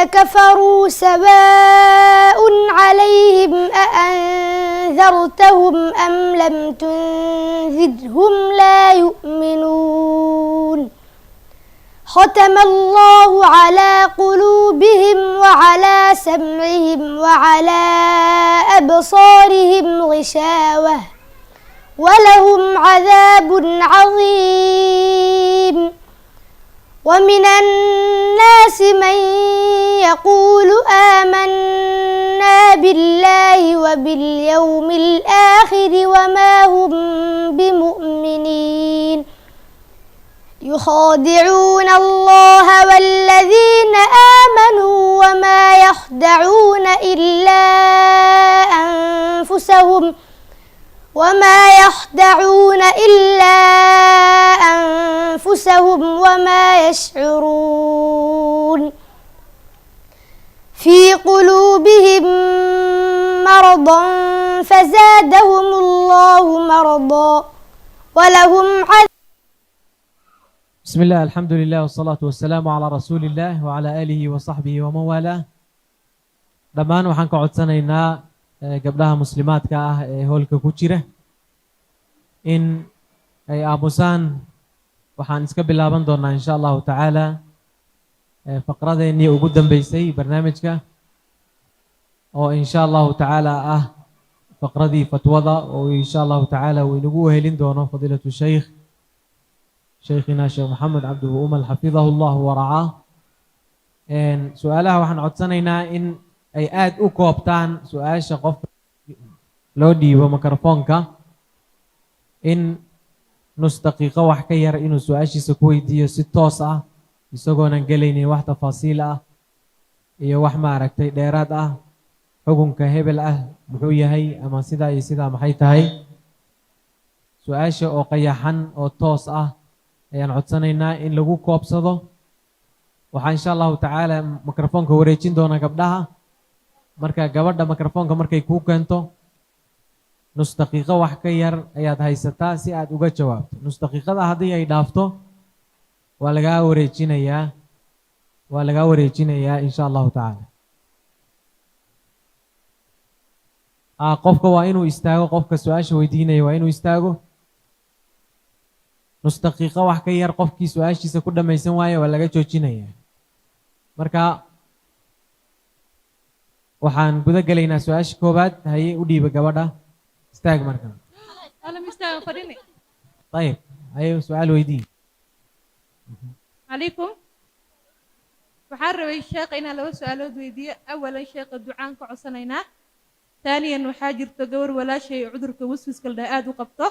كفروا سواء عليهم أأنذرتهم أم لم تنذرهم لا يؤمنون. ختم الله على قلوبهم وعلى سمعهم وعلى أبصارهم غشاوة ولهم عذاب عظيم. ومن الناس من يقول آمنا بالله وباليوم الآخر وما هم بمؤمنين. يخادعون الله والذين آمنوا وما يخدعون إلا أنفسهم وما يخدعون إلا أنفسهم وما يشعرون. في قلوبهم مرض فزادهم الله مرضا ولهم عذاب. بسم الله، الحمد لله، والصلاة والسلام على رسول الله وعلى آله وصحبه ومن والاه. Dhammaan waxaan ka codsanaynaa gabdhaha muslimaadka ah ee hoolka ku jira in ay aamusaan. Waxaan iska bilaaban doonaa, insha Allahu tacaala, faqradeennii ugu dambeysay barnaamijka, oo insha Allahu tacaala ah faqradii fatwada, oo insha Allahu tacaala uu inagu wehelin doono fadiilatu shaykh, shaykhina Sheekh Maxamed Cabduhu Umal, xafidahu Allah waracaah. Su-aalaha waxaan codsanaynaa in ay aad u koobtaan. Su-aasha qofka loo dhiibo mikrofoonka in nus daqiiqo wax ka yar inuu su-aashiisa ku weydiiyo si toos ah, isagoonan gelaynin wax tafaasiil ah iyo wax maaragtay dheeraad ah, xukunka hebel ah muxuu yahay ama sidaa iyo sidaa maxay tahay. Su-aasha oo qayaxan oo toos ah ayaan codsanaynaa in lagu koobsado. Waxaa insha Allahu tacaala mikrofoonka wareejin doona gabdhaha. Marka gabadha mikrofoonka markay kuu keento, nus daqiiqo wax ka yar ayaad haysataa si aad uga jawaabto. Nus daqiiqada haddii ay dhaafto, waa lagaa wareejinayaa, waa lagaa wareejinayaa insha Allahu tacaala. Qofka waa inuu istaago. Qofka su-aasha weydiinaya waa inuu istaago. Nus daqiiqo wax ka yar qofkii su-aashiisa ku dhammaysan waaye, waa laga joojinayaa. Marka waxaan guda gelaynaa su-aasha koowaad. Haye, u dhiiba gabadha. Istaag marka. Alam istaagan, fadhini. Ayib, haye, su-aal weydii. Calaykum. Waxaan rabay sheekha inaan laba su-aalood weydiiyo. Awalan, sheekha ducaan ka codsanaynaa. Taaniyan, waxaa jirto gabar walaashay cudurka waswiska la dhaha aad u qabto.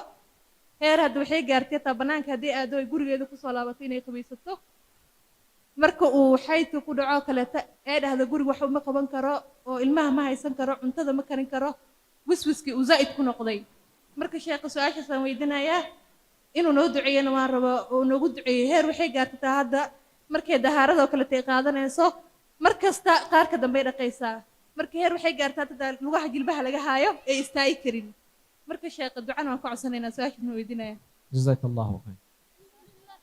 Heer hadda waxay gaartay hataa bannaanka haddii aado ay gurigeeda kusoo laabato inay qabaysato. Marka uu xaydka ku dhaco kaleeta ee dhahda guriga wax uma qaban karo oo ilmaha ma haysan karo, cuntada ma karin karo, wiswiskii uu zaa'id ku noqday. Marka sheekha su-aashaasaan weydiinayaa, inuu noo duceeyana waan rabaa oo noogu duceeyey. Heer waxay gaartataa hadda markay dahaaradoo kaleta ay qaadanayso, mar kasta qaarka dambey dhaqaysaa. Marka heer waxay gaartaa hadda lugaha jilbaha laga haayo ee istaagi karin. Marka sheekha ducana waan ka codsanaynaa, su-aashaasna weydiinaya. جزاك الله خير.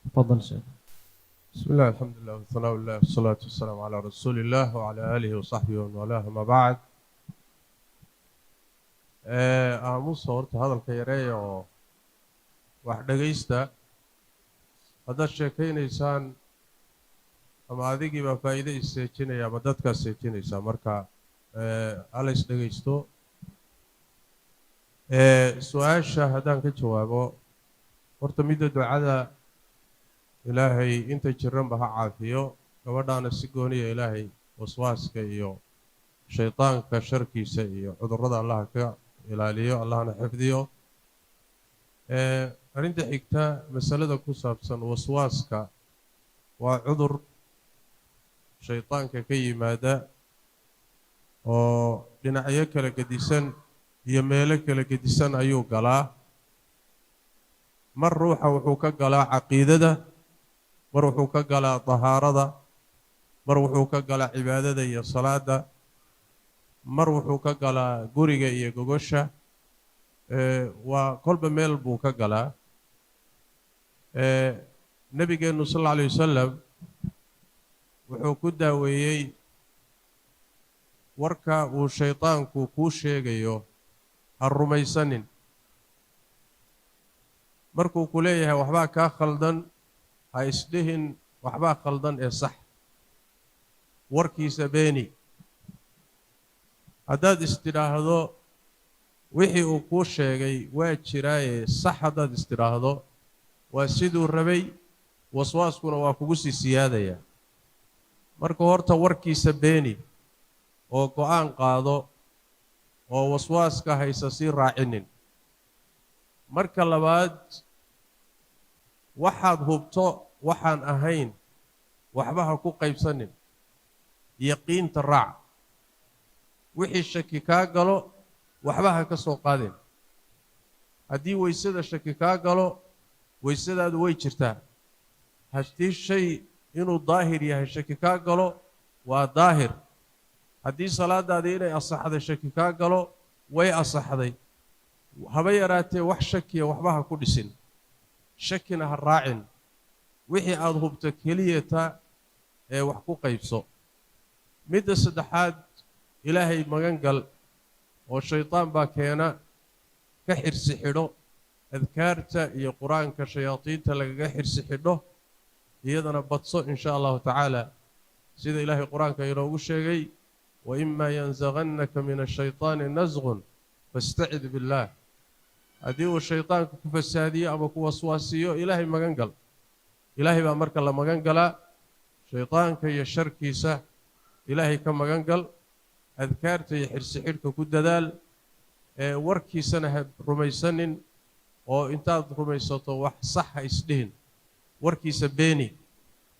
تفضل شيخ. بسم الله، الحمد لله، والثناء لله، والصلاة والسلام على رسول الله وعلى آله وصحبه ومن والاه، أما بعد. Aamusa horta, hadalka yareeya oo wax dhegaysta. Haddaad sheekaynaysaan, ama adigii baa faa'iido isseejinaya ama dadkaa seejinaysaa. Marka hala is dhegaysto. Su-aasha haddaan ka jawaabo, horta midda ducada, Ilaahay inta jiranba ha caafiyo, gabadhaana si gooniya Ilaahay waswaaska iyo shaydaanka sharkiisa iyo cudurrada Allaha ka ilaaliyo, Allahna xifdiyo. Arrinta xigta, masalada ku saabsan waswaaska, waa cudur shaydaanka ka yimaada oo dhinacyo kala gedisan iyo meelo kala gedisan ayuu galaa. Mar ruuxa wuxuu ka galaa caqiidada, mar wuxuu ka galaa dahaarada, mar wuxuu ka galaa cibaadada iyo salaada, mar wuxuu ka galaa guriga iyo gogosha. Waa kolba meel buu ka galaa. Nebigeennu sal alla alayh wasalam wuxuu ku daaweeyey Warka uu shaydaanku kuu sheegayo ha rumaysanin. Markuu ku leeyahay waxbaa kaa khaldan, ha isdhihin waxbaa khaldan ee sax. Warkiisa beeni. Haddaad istidhaahdo wixii uu kuu sheegay waa jiraaye sax, haddaad istidhaahdo waa siduu rabay, waswaaskuna waa kugu sii siyaadayaa. Marka horta warkiisa beeni oo go'aan qaado oo waswaaska haysa sii raacinin. Marka labaad, waxaad hubto waxaan ahayn waxba ha ku qaybsanin, yaqiinta raac. Wixii shaki kaa galo waxba ha ka soo qaadin. Haddii weysada shaki kaa galo, weysadaadu way jirtaa. Haddii shay inuu daahir yahay shaki kaa galo, waa daahir. Haddii salaadaadii inay asaxday shaki kaa galo, way asaxday. Haba yaraatee wax shakiya waxba ha ku dhisin, shakina ha raacin. Wixii aada hubto keliyata ee wax ku qaybso. Midda saddexaad, Ilaahay magan gal oo shaydaan baa keena, ka xirsi xidho. Adkaarta iyo Qur-aanka shayaadiinta lagaga xirsi xidho iyadana badso, in shaa Allahu tacaala. Sida Ilaahay Qur-aanka inoogu sheegay: "وإما ينزغنك من الشيطان نزغ فاستعذ بالله." Haddii uu shaydaanku ku fasaadiyo ama ku waswaasiyo, Ilaahay magan gal. Ilaahay baa marka la magan galaa shaydaanka iyo sharkiisa. Ilaahay ka magan gal, adkaarta iyo xirsi xidhka ku dadaal, ee warkiisana ha rumaysanin, oo intaad rumaysato wax sax ha isdhihin, warkiisa beeni.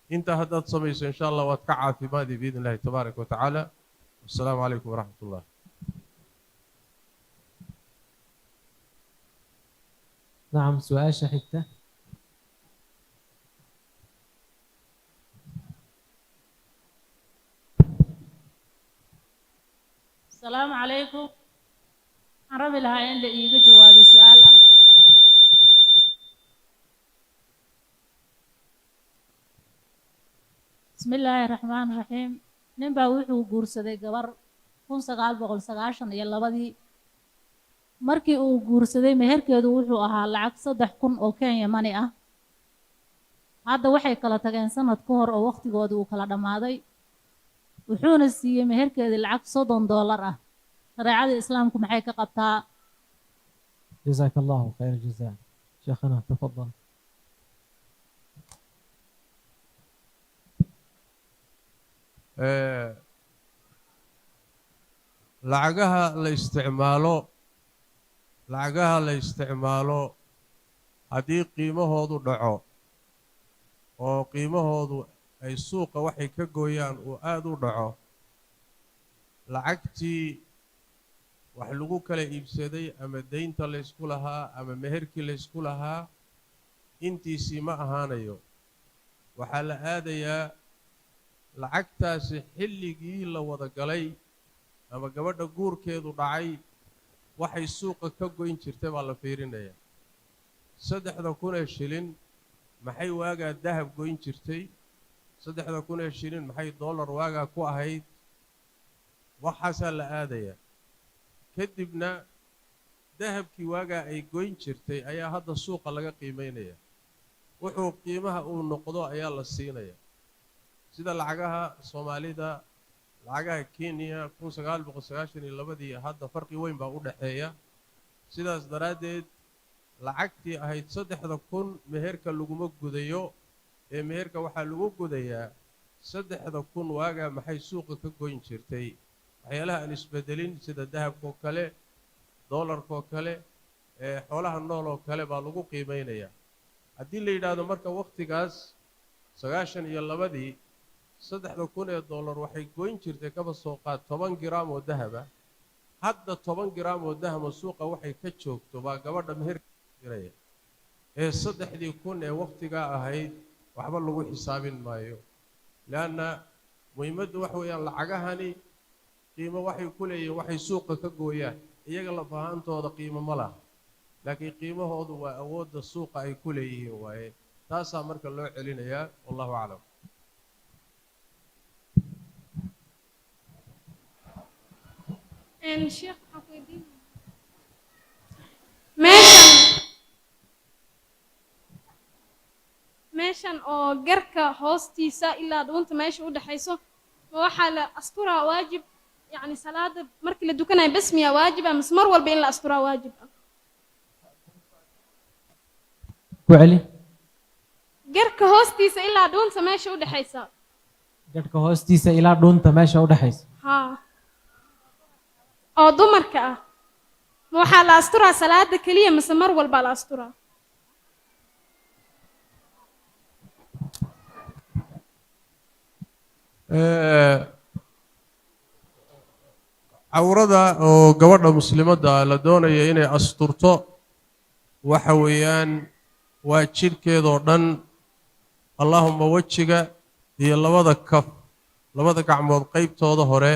Intaa haddaad samayso, insha Allah waad ka caafimaadi biidni Illahi tabaaraka wa tacaala. Wassalaamu calaykum waraxmat ullah. Nacam, su-aasha xigta. Asalaamu calaykum. Waxaan rabi lahaa in la iiga jawaabo su-aal ah. Bismi illaahi raxmaan raxiim. Ninbaa wuxuu guursaday gabar 1992-dii. Markii uu guursaday, meherkeedu wuxuu ahaa lacag 3000 oo Kenya money ah. Hadda waxay kala tageen sanad ka hor oo waqtigoodii uu kala dhammaaday, wuxuuna siiyey meherkeedii lacag $30 ah. Shareecada Islaamku maxay ka qabtaa? جزاك الله خير الجزاء. شيخنا تفضل. Lacagaha la isticmaalo, lacagaha la isticmaalo haddii qiimahoodu dhaco oo qiimahoodu ay suuqa waxay ka gooyaan uu aada u dhaco, lacagtii wax lagu kala iibsaday ama deynta laysku lahaa ama meherkii laysku lahaa intiisii ma ahaanayo. Waxaa la aadayaa lacagtaasi xilligii la wada galay ama gabadha guurkeedu dhacay waxay suuqa ka goyn jirtay baa la fiirinayaa. 3000 ee shilin maxay waagaa dahab goyn jirtay? 3000 ee shilin maxay dollar waagaa ku ahayd? Waxaasaa la aadayaa. Kadibna dahabkii waagaa ay goyn jirtay ayaa hadda suuqa laga qiimeynaya. Wuxuu qiimaha uu noqdo ayaa la siinaya. Sida lacagaha Soomaalida, lacagaha Kenya 1992-dii hadda farqi weyn baa u dhaxeeya. Sidaas daraaddeed lacagtii ahayd 3000 meherka laguma gudayo, ee meherka waxaa lagu gudayaa 3000 waagaa maxay suuqa ka goyn jirtay. Waxyaalaha aan isbedelin sida dahabkoo kale, doolarkoo kale, ee xoolaha nool oo kale baa lagu qiimeynayaa. Haddii la yidhaahdo marka wakhtigaas 92-dii 3000 ee dollar waxay goyn jirtay, kaba soo qaad, 10 giraam oo dahaba, hadda 10 giraam oo dahaba suuqa waxay ka joogto baa gabadha meherka siinaya, ee 3000 ee wakhtigaa ahayd waxba lagu xisaabin maayo. Leanna muhiimaddu waxa weeyaan lacagahani qiimo waxay ku leeyihiin waxay suuqa ka gooyaan. Iyaga laf ahaantooda qiimo ma laha, laakiin qiimahoodu waa awoodda suuqa ay ku leeyihiin waaye. Taasaa marka loo celinayaa. Wallahu aclam. Sheekh, waxaan ku weydiin meeshan oo garka hoostiisa ilaa dhuunta meesha u dhexayso, ma waxaa la asturaa waajib, yacni salaada markii la dukanayo bes miyaa waajib ah, mise mar walba in la asturaa waajib ah? Ku celi. Garka hoostiisa ilaa dhuunta meesha u dhexaysa. Garhka hoostiisa ilaa dhuunta meesha u dhexaysa. Haa, oo dumarka ah, ma waxaa la asturaa salaada keliya mise mar walbaa la asturaa? Cawrada oo gabadha muslimadda la doonaya inay asturto waxa weeyaan waa jidhkeedoo dhan, allaahumma wejiga iyo labada kaf, labada gacmood qaybtooda hore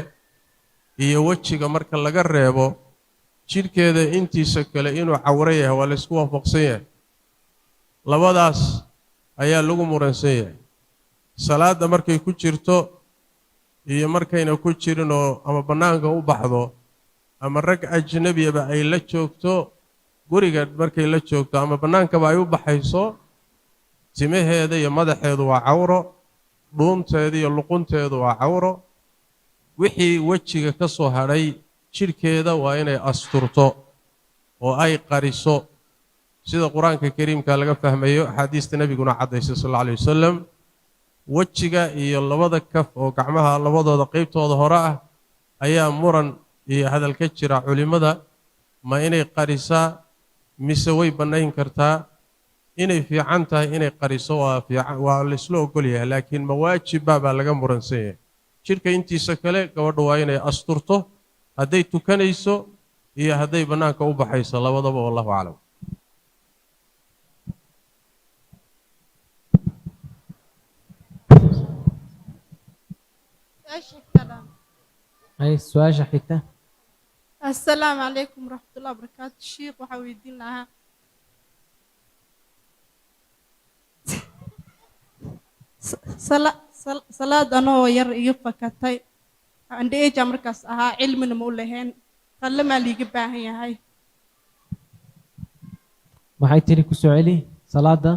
iyo wejiga marka laga reebo, jidhkeeda intiisa kale inuu cawro yahay waa laysku waafaqsan yahay. Labadaas ayaa lagu muransan yahay, salaadda markay ku jirto iyo markayna ku jirinoo ama bannaanka u baxdo ama rag ajnabiyaba ay la joogto, guriga markay la joogto ama bannaankaba ay u baxayso, timaheeda iyo madaxeedu waa cawro, dhuunteeda iyo luqunteedu waa cawro. Wixii wejiga ka soo hadhay jidhkeeda waa inay asturto oo ay qariso, sida Qur-aanka Kariimka laga fahmayo, axaadiista Nebiguna caddaysay sal alla alayh wasalam. Wejiga iyo labada kaf oo gacmaha labadooda qaybtooda hore ah ayaa muran iyo hadal ka jira culimmada, ma inay qarisaa mise way bannayn kartaa? Inay fiican tahay inay qariso waa fiican, waa laysla ogol yahay, laakiin ma waajibba baa laga muransan yahay. Jidhka intiisa kale gabadhu waa inay asturto hadday tukanayso iyo hadday bannaanka u baxayso labadaba. Wallahu aclam. Hay, su-aasha xigta. Assalaamu calaykum waraxmatullahi wabarakaatu. Shiikh, waxaa weydiin lahaa salaad anoo yar iga fakatay, andheeja markaas ahaa, cilmina ma u lahayn, qallamaa liiga baahan yahay? Maxay tiri? Ku soo celi salaada.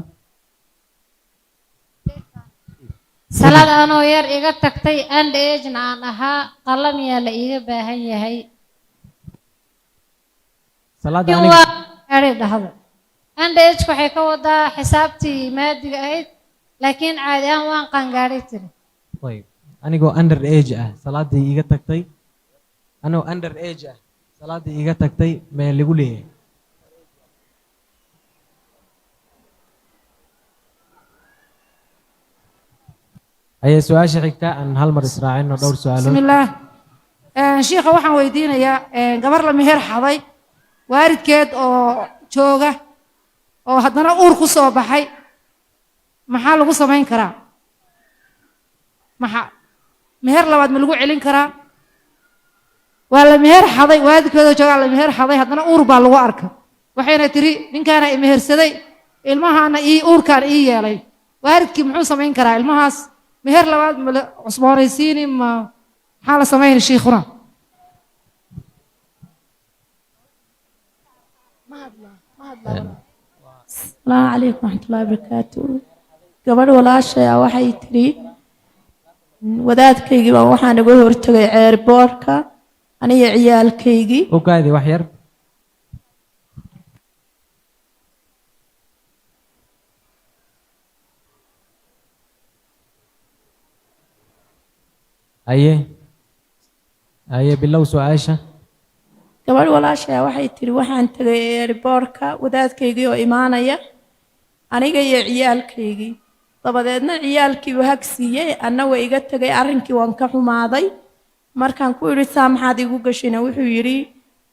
Salaad anoo yar iga tagtay, underage-na aan ahaa, qalamiyaa la iiga baahan yahay? Salaada in aniga waa gaadhay dhahdo underage waxay ka wadaa xisaabtii maadiga ahayd, laakiin caadi ahaan waan qaangaadhay tiri. Ayib, anigoo under age ah salaadii iga tagtay, anigoo under age ah salaadii iga tagtay, mee lagu leeyahay? Aye, su-aasha xigta, aan hal mar israacino dhowr su-aalood. Bismillaah. Shiikha waxaan weydiinayaa gabar la meher xaday waalidkeed oo jooga oo haddana uur ku soo baxay, maxaa lagu samayn karaa? Maxaa meher labaad ma lagu celin karaa? Waa la meher xaday, waalidkeed oo joogaa la meher xaday, haddana uur baa lagu arka. Waxayna tiri ninkaana i mehersaday, ilmahaana ii uurkaan ii yeelay. Waalidkii muxuu samayn karaa? Ilmahaas meher labaad ma la cusboonaysiini? Ma maxaa la samayni, shiikhuna? Asalaamu calaykum waraxmatullaahi wabarakaatu. Gabadh walaashay ah waxay tiri wadaadkaygii baa waxaan uga hortagay ceerboorka aniga ciyaalkaygii. U kaadi wax yar. Aye, aye, bilow su-aasha. Gabadh walaashay ah waxay tiri waxaan tegay eerboorka wadaadkaygii oo imaanaya aniga iyo ciyaalkaygii, dabadeedna ciyaalkii buu hag siiyey, anna waa iga tegay. Arrinkii waan ka xumaaday. Markaan ku idhi saa maxaad igu gashayna, wuxuu yidhi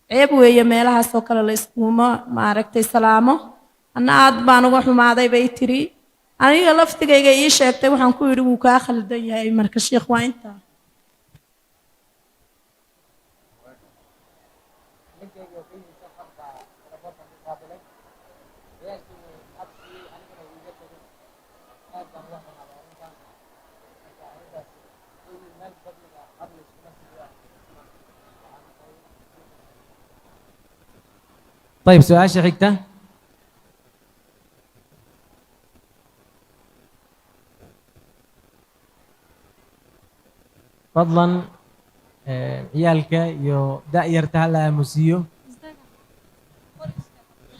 ceeb weeye meelahaas oo kale la iskuma maaragtay salaamo. Anna aad baan uga xumaaday bay tiri. Aniga laftigayga ii sheegtay, waxaan ku yidhi wuu kaa khaldan yahay. Marka shiikh, waa intaa. Ayib, su-aasha xigta. Fadlan, ciyaalka iyo da'yarta ha la aamusiiyo.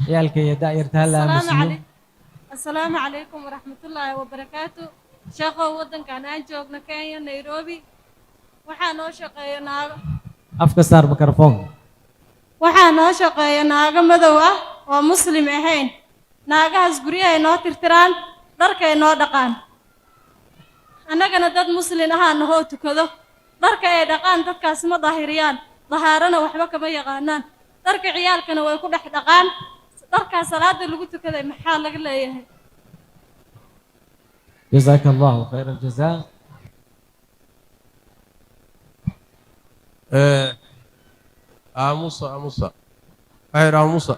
Ciyaalka iyo da'yarta ha la السلام aamusiiyo. عليكم، السلام عليكم ورحمة الله وبركاته. Sheekhow, waddankan aan joogno, Kenya, Nairobi, waxaa noo shaqeeya naago. Afka saar mikrofoonka. Waxaa noo shaqeeya naago madow ah oo Muslim ahayn. Naagahaas guryahay noo tirtiraan, dharkay noo dhaqaan. Annagana dad Muslin ahaa nahoo tukado. Dharka ay dhaqaan dadkaas ma daahiriyaan, dahaarana waxba kama yaqaanaan. Dharka ciyaalkana way ku dhex dhaqaan. Dharkaa salaada lagu tukaday maxaa laga leeyahay? Jazaaka Allahu khayra aljazaa. Aamusa, aamusa, khayr, aamusa.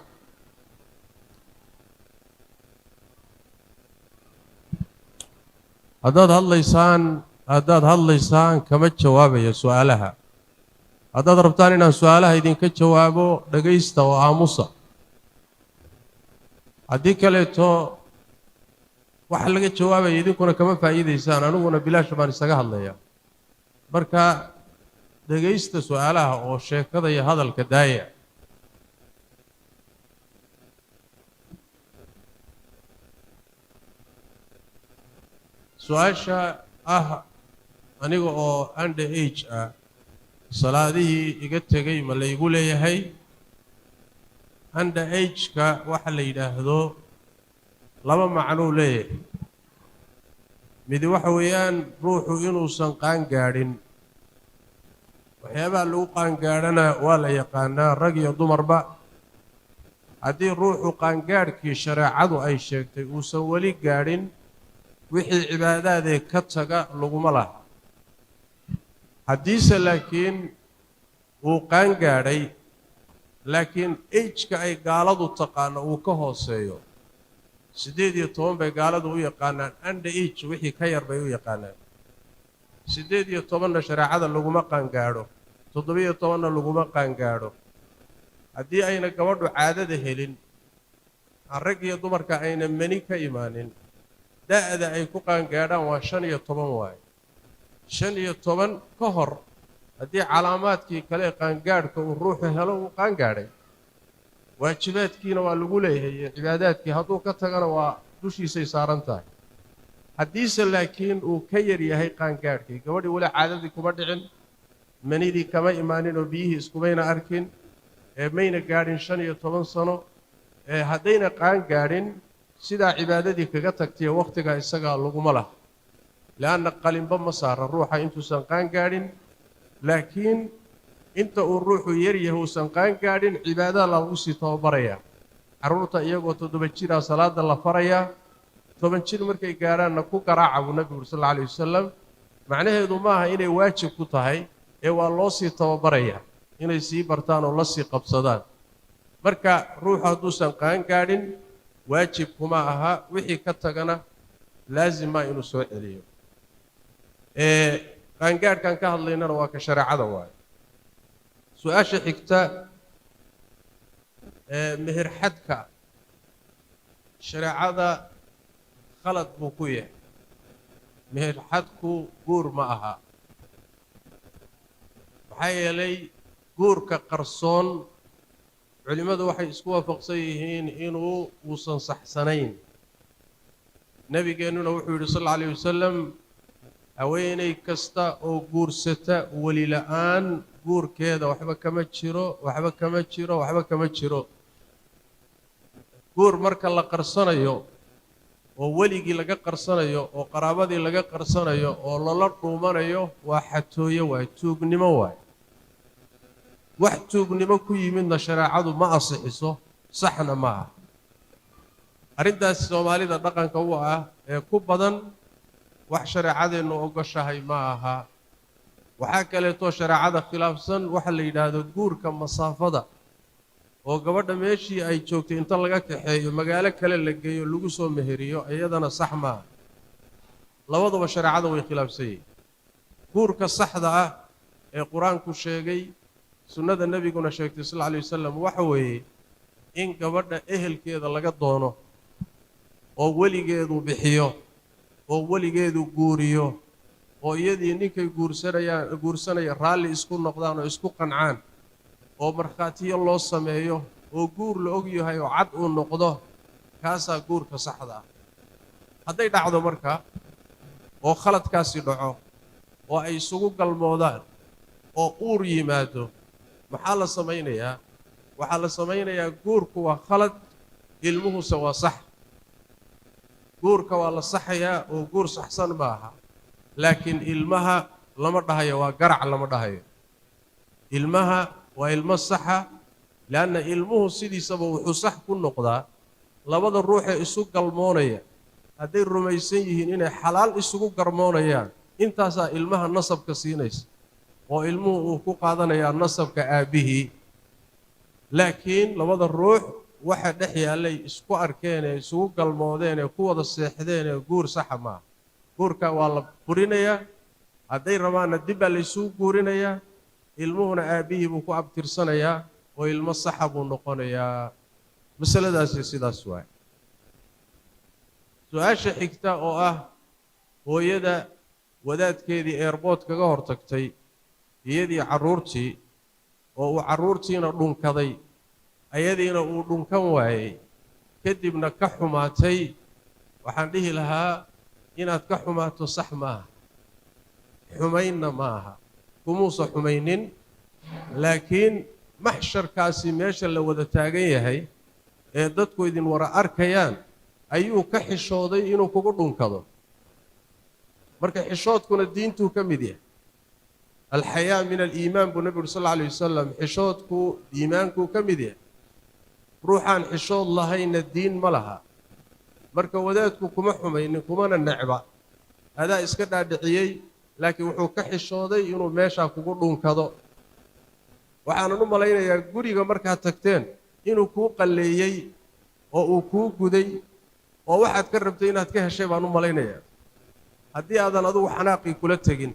Haddaad hadlaysaan kama jawaabaya su-aalaha. Haddaad rabtaan inaan su-aalaha idinka jawaabo, dhegaysta oo aamusa. Haddii kaleeto waxa laga jawaabaya idinkuna kama faa'iidaysaan, aniguna bilaash baan isaga hadlayaa. Marka dhegaysta su-aalaha oo sheekada iyo hadalka daaya. Su-aasha ah, aniga oo under age ah salaadihii iga tegay ma la igu leeyahay? Under age-ka waxa la yidhaahdo laba macnuu leeyahay. Midi waxa weeyaan ruuxu inuusan qaan gaadhin. Waxyaabaha lagu qaangaadhana waa la yaqaanaa, rag iyo dumarba. Haddii ruuxu qaangaadhkii shareecadu ay sheegtay uusan weli gaadhin, wixii cibaadaadee ka taga laguma laha. Haddiise laakiin uu qaangaadhay, laakiin age-ka ay gaaladu taqaano uu ka hooseeyo, 18 bay gaaladu u yaqaanaan under age, wixii ka yar bay u yaqaanaan. 18-na shareecada laguma qaangaadho, 17-na laguma qaangaadho. Haddii ayna gabadhu caadada helin, rag iyo dumarka ayna mani ka imaanin, da'da ay ku qaangaadhaan waa 15 waaye. 15 ka hor haddii calaamaadkii kale ee qaangaadhka uu ruuxu helo, uu qaangaadhay, waajibaadkiina waa lagu leeyahay iyo cibaadaadkii. Hadduu ka tagana waa dushiisay saaran tahay. Haddiise laakiin uu ka yar yahay qaangaadhkii, gabadhii weli caadadii kuma dhicin, manidii kama imaanin oo biyihii iskumayna arkin, ee mayna gaadhin 15 sano, ee haddayna qaangaadhin, sidaa cibaadadii kaga tagtay wakhtigaa isagaa laguma laha, leanna qalinba ma saara ruuxa intuusan qaangaadhin. Laakiin inta uu ruuxu yar yahay uusan qaangaadhin, cibaadada lagu sii tababarayaa. Carruurta iyagoo 7 jiraa salaada la farayaa. 10 jir markay gaadhaanna ku garaaca, buu Nabigu uri sal alla alayh wasalam. Macnaheedu maaha inay waajib ku tahay, ee waa loo sii tababarayaa inay sii bartaan oo la sii qabsadaan. Marka ruuxu hadduusan qaangaadhin, waajib kuma aha. Wixii ka tagana laazima inuu soo celiyo. Qaangaadhkan ka hadlaynana waa ka shareecada waayo. Su-aasha xigta, meher xadka shareecada khalad buu ku yahay. Meher xadku guur ma aha, maxaa yeelay guurka qarsoon culimmadu waxay isku waafaqsan yihiin inuu uusan saxsanayn. Nebigeennuna wuxuu yidhi sal alla alayh wasalam, haweeney kasta oo guursata weli la'aan, guurkeeda waxba kama jiro, waxba kama jiro, waxba kama jiro. Guur marka la qarsanayo oo weligii laga qarsanayo oo qaraabadii laga qarsanayo oo lala dhuumanayo, waa xatooyo waay, tuugnimo waay. Wax tuugnimo ku yimidna shareecadu ma asixiso, saxna ma aha. Arrintaas Soomaalida dhaqanka u ah ee ku badan wax shareecadeennu ogoshahay ma aha. Waxaa kaleetoo shareecada khilaafsan waxa la yidhaahdo guurka masaafada, oo gabadha meeshii ay joogtay inta laga kaxeeyo magaalo kale la geeyo lagu soo meheriyo, iyadana sax maaha. Labaduba shareecada way khilaafsan yihiin. Guurka saxda ah ee Qur-aanku sheegay, sunnada Nebiguna sheegtay sal alla alay wasalam, waxa weeye In gabadha ehelkeeda laga doono oo weligeedu bixiyo oo weligeedu guuriyo oo iyadii ninkay guursanayaan guursanaya raalli isku noqdaan oo isku qancaan oo markhaatiyo loo sameeyo oo guur la og yahay oo cad uu noqdo, kaasaa guurka saxda ah. Hadday dhacdo marka oo khaladkaasi dhaco oo ay isugu galmoodaan oo uur yimaado, maxaa la samaynayaa? Waxaa la samaynayaa, guurku waa khalad, ilmuhuse waa sax. Guurka waa la saxayaa oo guur saxsan ma aha, laakiin ilmaha lama dhahayo waa garac, lama dhahayo. Ilmaha waa ilmo saxa, leanna ilmuhu sidiisaba wuxuu sax ku noqdaa labada ruuxee isu galmoonaya hadday rumaysan yihiin inay xalaal isugu galmoonayaan. Intaasaa ilmaha nasabka siinaysa oo ilmuhu uu ku qaadanayaa nasabka aabbihii. Laakiin labada ruux waxa dhex yaallay isku arkeen ee isugu galmoodeen ee ku wada seexdeen ee guur saxa maaha. Guurka waa la burinayaa, hadday rabaanna dib baa la isugu guurinayaa, ilmuhuna aabbihii buu ku abtirsanayaa oo ilmo saxa buu noqonayaa. Masaladaasi sidaas waay. Su-aasha xigta oo ah hooyada wadaadkeedii airport kaga hortagtay iyadii carruurtii oo uu carruurtiina dhunkaday, ayadiina uu dhunkan waayey, kadibna ka xumaatay, waxaan dhihi lahaa inaad ka xumaato sax maaha, xumaynna ma aha, kumuusa xumaynin. Laakiin maxsharkaasi meesha la wada taagan yahay ee dadku idin wara arkayaan ayuu ka xishooday inuu kugu dhunkado. Marka xishoodkuna diintuu ka mid yahay. الحياء من الإيمان buu nebigu uri sal alla alayh wasalam. Xishoodku iimaankuu ka mid yahay. Ruuxaan xishood lahayna diin ma laha. Marka wadaadku kuma xumaynin, kumana necba, adaa iska dhaadhiciyey, laakiin wuxuu ka xishooday inuu meeshaa kugu dhunkado. Waxaanan u malaynayaa guriga markaad tagteen inuu kuu qalleeyey oo uu kuu guday oo waxaad ka rabtay inaad ka heshay baan u malaynayaa, haddii aadan adugu xanaaqii kula tegin.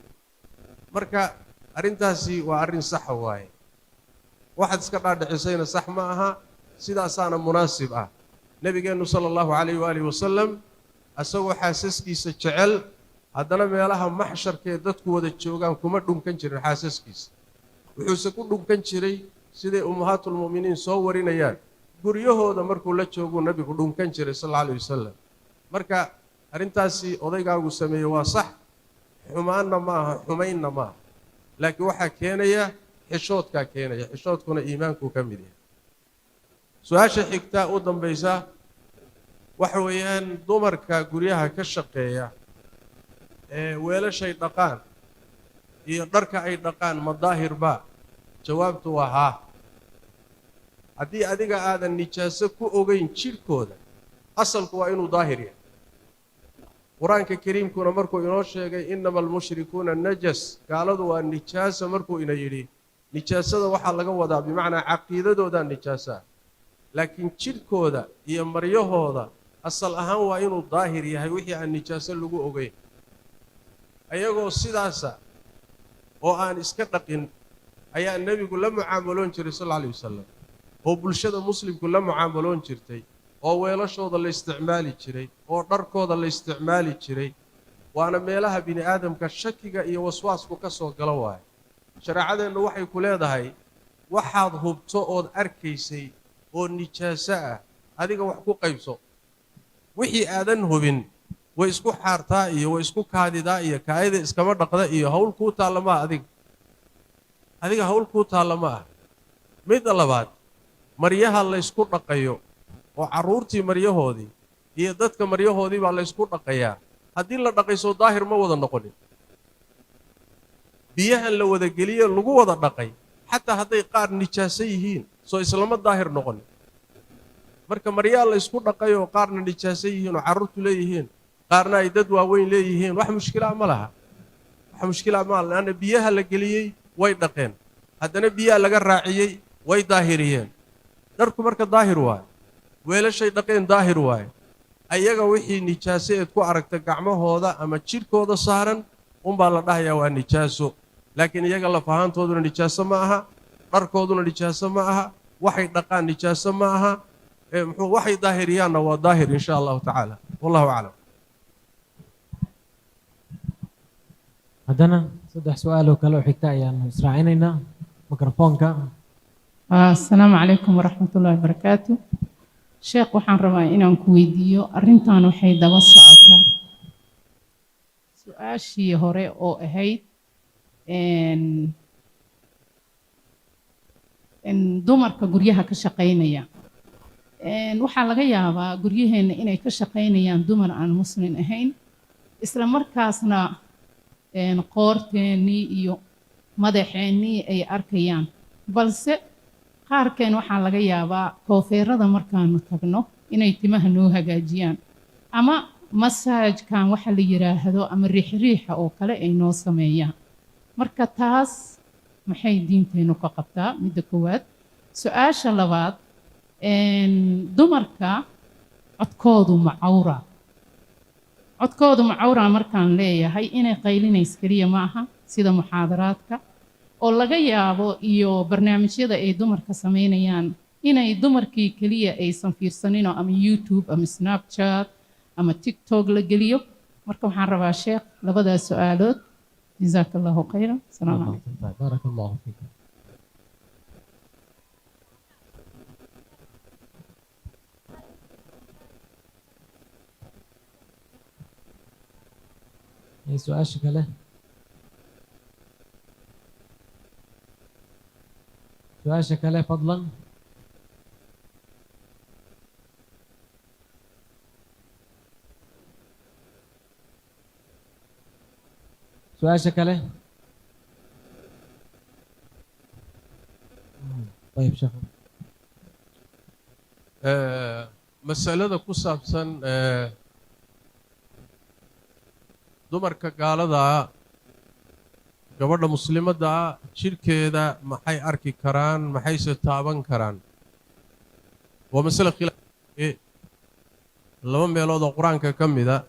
Marka arrintaasi waa arrin saxa waaye, waxaad iska dhaadhicisayna sax ma aha, sidaasaana munaasib ah. Nebigeennu sala allahu calayh waaalih wasalam isagoo xaasaskiisa jecel, haddana meelaha maxsharkee dadku wada joogaan kuma dhunkan jirin xaasaskiisa. Wuxuuse ku dhunkan jiray, siday ummahaatulmu'miniin soo warinayaan, guryahooda markuu la jooguu nebigu dhunkan jiray sal alla alayh wasalam. Marka arrintaasi odaygaagu sameeyey waa sax, xumaanna ma aha, xumaynna ma aha, laakiin waxaa keenaya xishoodkaa keenaya, xishoodkuna iimaankuu ka mid yahay. Su-aasha xigtaa u dambaysa waxa weeyaan dumarka guryaha ka shaqeeya ee weelashay dhaqaan iyo dharka ay dhaqaan ma daahir ba? Jawaabtu waa haa. Haddii adiga aadan nijaaso ku ogeyn jidhkooda, asalku waa inuu daahir yahay. Qur-aanka kariimkuna markuu inoo sheegay إنما المشركون نجس, gaaladu waa nijaasa, markuu ina yidhi, nijaasada waxaa laga wadaa bimacnaa caqiidadoodaa nijaasa ah, laakiin jidhkooda iyo maryahooda asal ahaan waa inuu daahir yahay wixii aan nijaaso lagu ogeyn. Ayagoo sidaasa oo aan iska dhaqin ayaa nebigu la mucaamaloon jiray sal alla alayh wasalam, oo bulshada muslimku la mucaamaloon jirtay, oo weelashooda la isticmaali jiray, oo dharkooda la isticmaali jiray. Waana meelaha bini aadamka shakiga iyo waswaasku ka soo galo waayo. Shareecadeennu waxay ku leedahay, waxaad hubto ood arkaysay oo nijaaso ah adiga wax ku qaybso. Wixii aadan hubin, way isku xaartaa iyo way isku kaadidaa iyo kaadida iskama dhaqda iyo hawl kuu taalla maa adiga, adiga hawl kuu taalla ma ah. Midda labaad, maryaha laysku dhaqayo oo carruurtii maryahoodii iyo dadka maryahoodii baa laysku dhaqayaa, haddii la dhaqaysoo daahir ma wada noqonin. Biyahan la wada geliye lagu wada dhaqay, xataa hadday qaar nijaaso yihiin, soo islama daahir noqonin. Marka maryaha laysku dhaqay oo qaarna nijaaso yihiin oo carruurtu leeyihiin, qaarna ay dad waaweyn leeyihiin, wax mushkilaa ma laha, wax mushkilaa ma laha, leanna biyaha la geliyey way dhaqeen, haddana biyaha laga raaciyey way daahiriyeen. Dharku marka daahir waayo, weelashay dhaqeen daahir waayo. Ayaga wixii nijaaso eed ku aragta gacmahooda ama jidhkooda saaran unbaa la dhahayaa waa nijaaso, laakiin iyaga laf ahaantooduna nijaaso ma aha, dharkooduna nijaaso ma aha, waxay dhaqaan nijaaso ma aha. Muxuu waxay daahiriyaanna waa daahir, in sha Allahu tacaala. Wallahu aclam. Haddana saddex su-aal oo kale oo xigta ayaanu israacinaynaa mikrofoonka. Asalaamu calaykum waraxmatullaahi wabarakaatu. Sheekh, waxaan rabaa inaan ku weydiiyo arrintan waxay daba socotaa su-aashii hore oo ahayd dumarka guryaha ka shaqaynaya. Waxaa laga yaabaa guryaheenna inay ka shaqaynayaan dumar aan muslim ahayn, isla markaasna qoorteennii iyo madaxeennii ay arkayaan, balse qaarkeen waxaa laga yaabaa koofeerada markaanu tagno inay timaha noo hagaajiyaan ama masaajkan waxa la yiraahdo ama riixriixa oo kale ay noo sameeyaan. Marka taas maxay diinteennu ka qabtaa? Midda koowaad. Su-aasha labaad, dumarka codkoodu ma cawra? Codkoodu ma cawra markaan leeyahay, inay qaylinays keliya ma aha, sida muxaadaraadka oo laga yaabo iyo barnaamijyada ay dumarka sameynayaan inay dumarkii keliya aysan fiirsaninoo ama YouTube ama Snapchat ama TikTok la geliyo. Marka waxaan rabaa, sheekh, labadaas su-aalood. Jazaaka Allahu khayran. Asalaamu calaykum. Baaraka Allahu fiikum. Su-aasha kale, su-aasha kale fadlan. Su-aasha kale. Ayib, sheekh. Masalada ku saabsan dumarka gaalada, gabadha muslimadda ah jidhkeeda maxay arki karaan, maxayse taaban karaan, waa masale khilaaf. Laba meelood oo Qur-aanka ka mida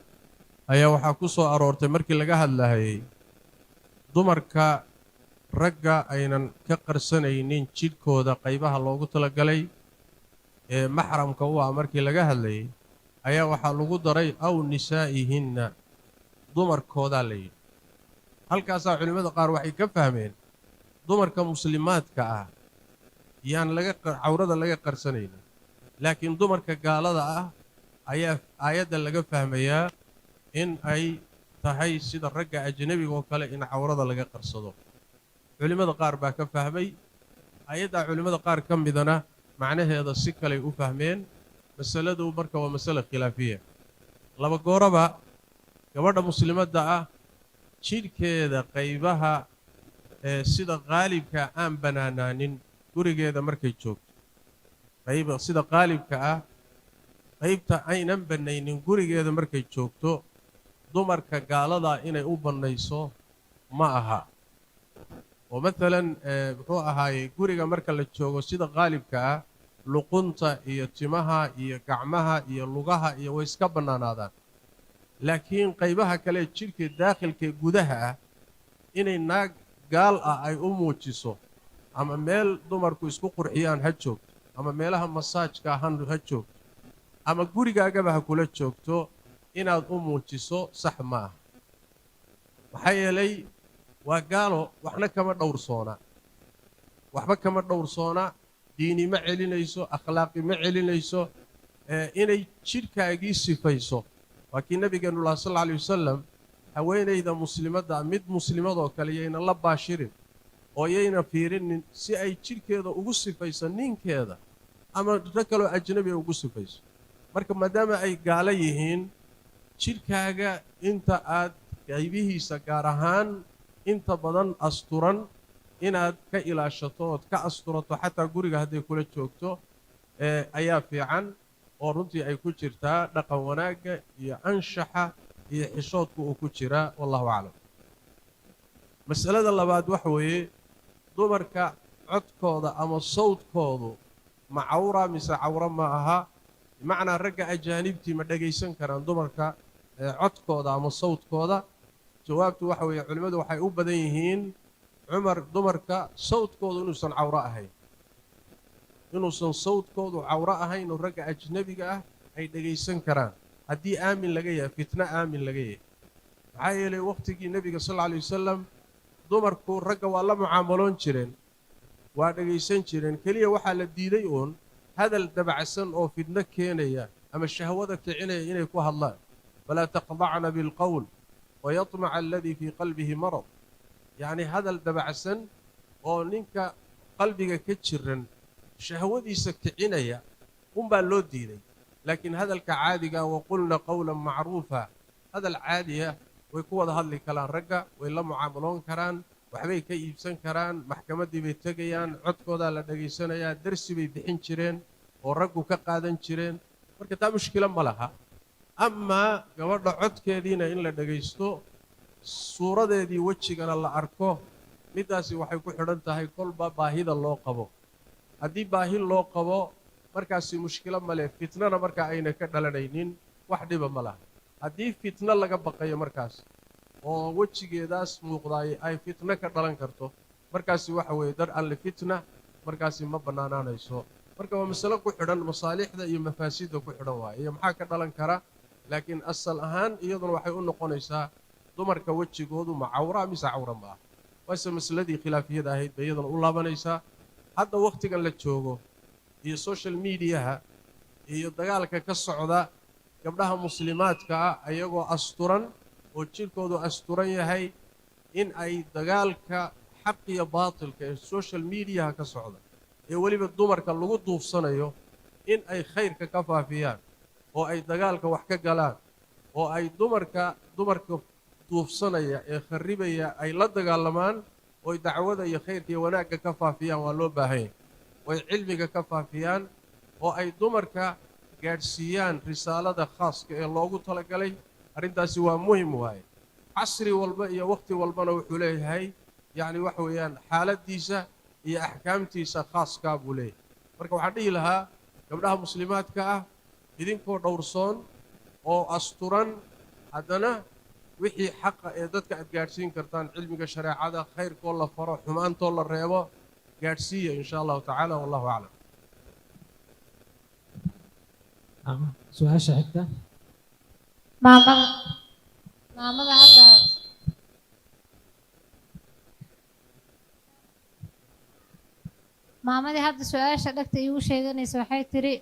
ayaa waxaa ku soo aroortay markii laga hadlahayay dumarka ragga aynan ka qarsanaynin jidhkooda qaybaha loogu talagalay ee maxramka u ah. Markii laga hadlayay ayaa waxaa lagu daray aw nisaa'ihinna, dumarkoodaa la yidhi. Halkaasaa culimmada qaar waxay ka fahmeen dumarka muslimaadka ah yaan laga cawrada laga qarsanaynin, laakiin dumarka gaalada ah ayaa aayadda laga fahmayaa in ay tahay sida ragga ajnabiga oo kale in cawrada laga qarsado. Culimmada qaar baa ka fahmay aayaddaa, culimmada qaar ka midana macnaheeda si kaley u fahmeen. Masaladu marka waa masale khilaafiya. Laba gooraba gabadha muslimadda ah jidhkeeda qaybaha ee sida qaalibka aan bannaanaanin gurigeeda markay joogto, qayba sida qaalibka ah qaybta aynan bannaynin gurigeeda markay joogto, dumarka gaalada inay u bannayso ma aha. Oo maalan muxuu ahaayey, guriga marka la joogo sida qaalibka ah luqunta iyo timaha iyo gacmaha iyo lugaha iyo way iska bannaanaadaan, laakiin qaybaha kale jidhka daakhilka gudaha ah inay naag gaal ah ay u muujiso, ama meel dumarku isku qurxiyaan ha joogto, ama meelaha masaajka ha joogto, ama gurigaagaba ha kula joogto, inaad u muujiso sax ma aha. Maxaa yeelay waa gaalo, waxna kama dhowrsoona, waxba kama dhowrsoona, diini ma celinayso, akhlaaqi ma celinayso inay jidhkaagii sifayso. Waa kii nabigeennu lahaa sal alla alay wasalam, haweenayda muslimadda mid muslimadoo kale yayna la baashirin oo yayna fiirinin si ay jidhkeeda ugu sifayso ninkeeda ama rag kaloo ajnabi ugu sifayso. Marka maadaama ay gaalo yihiin, jidhkaaga inta aad qaybihiisa gaar ahaan inta badan asturan inaad ka ilaashato ood ka asturato xataa guriga hadday kula joogto ayaa fiican, oo runtii ay ku jirtaa dhaqan wanaagga iyo anshaxa iyo xishoodku uu ku jiraa. Wallahu aclam. Masalada labaad waxa weeye, dumarka codkooda ama sawdkoodu ma cawra mise cawro ma aha? Bimacnaa ragga ajaanibtii ma dhagaysan karaan dumarka codkooda ama sawdkooda? Jawaabtu waxa weeye, culimmadu waxay u badan yihiin cumar dumarka sawdkoodu inuusan cawro ahayn. Inuusan sawdkoodu cawro ahayn oo ragga ajnabiga ah ay dhegaysan karaan haddii aamin laga yahay, fitno aamin laga yahay. Maxaa yeelay, waqtigii Nebiga sal alla alay wasalam dumarku ragga waa la mucaamaloon jireen, waa dhegaysan jireen. Keliya waxaa la diiday uun hadal dabacsan oo fitno keenaya ama shahwada kicinaya inay ku hadlaan. Falaa taqdacna bilqowl wayatmaca aladii fii qalbihi marad. Yacni, hadal dabacsan oo ninka qalbiga ka jiran shahwadiisa kicinaya unbaa loo diiday, laakiin hadalka caadiga, waqulna qowlan macruufa, hadal caadiya way ku wada hadli karaan ragga, way la mucaamaloon karaan, waxbay ka iibsan karaan, maxkamaddii bay tegayaan, codkoodaa la dhegaysanayaa, darsi bay bixin jireen oo raggu ka qaadan jireen. Marka taa mushkilo ma laha. Amaa gabadha codkeediina in la dhegaysto, suuradeedii wejigana la arko, middaasi waxay ku xidhan tahay kolba baahida loo qabo. Haddii baahi loo qabo, markaasi mushkilo male, fitnana markaa ayna ka dhalanaynin, wax dhiba ma laha. Haddii fitno laga baqayo markaas oo wejigeedaas muuqdaay ay fitno ka dhalan karto, markaasi waxa weeye dar-an lifitna, markaasi ma bannaanaanayso. Marka waa masalo ku xidhan masaalixda iyo mafaasidda ku xidhan waaye iyo maxaa ka dhalan kara. Laakiin asal ahaan iyaduna waxay u noqonaysaa, dumarka wejigoodu ma cawra mise cawra ma ah? Waase masaladii khilaafiyada ahayd bay iyaduna u laabanaysaa. Hadda wakhtigan la joogo iyo social mediaha iyo dagaalka ka socda, gabdhaha muslimaadka ah ayagoo asturan oo jidhkoodu asturan yahay in ay dagaalka xaq iyo baatilka ee social mediaha ka socda ee weliba dumarka lagu duufsanayo in ay khayrka ka faafiyaan oo ay dagaalka wax ka galaan oo ay dumarka duufsanaya ee kharribaya ay la dagaalamaan, ooy dacwada iyo khayrka iyo wanaagga ka faafiyaan, waa loo baahan yahay. Oy cilmiga ka faafiyaan oo ay dumarka gaadhsiiyaan risaalada khaaska ee loogu talagalay, arrintaasi waa muhim waaye. Casri walba iyo wakhti walbana wuxuu leeyahay, yacni waxa weeyaan, xaaladdiisa iyo axkaamtiisa khaaskaa buu leeyahay. Marka waxaan dhihi lahaa gabdhaha muslimaadka ah, idinkoo dhowrsoon oo asturan, haddana wixii xaqa ee dadka aad gaadhsiin kartaan, cilmiga shareecada, khayrkoo la faro, xumaantoo la reebo, gaadhsiiya in sha Allahu tacaala. Wallahu aclam. Su-aasha xigta. Maamada hadda maamadii hadda su-aasha dhegta iigu sheeganaysa waxay tiri,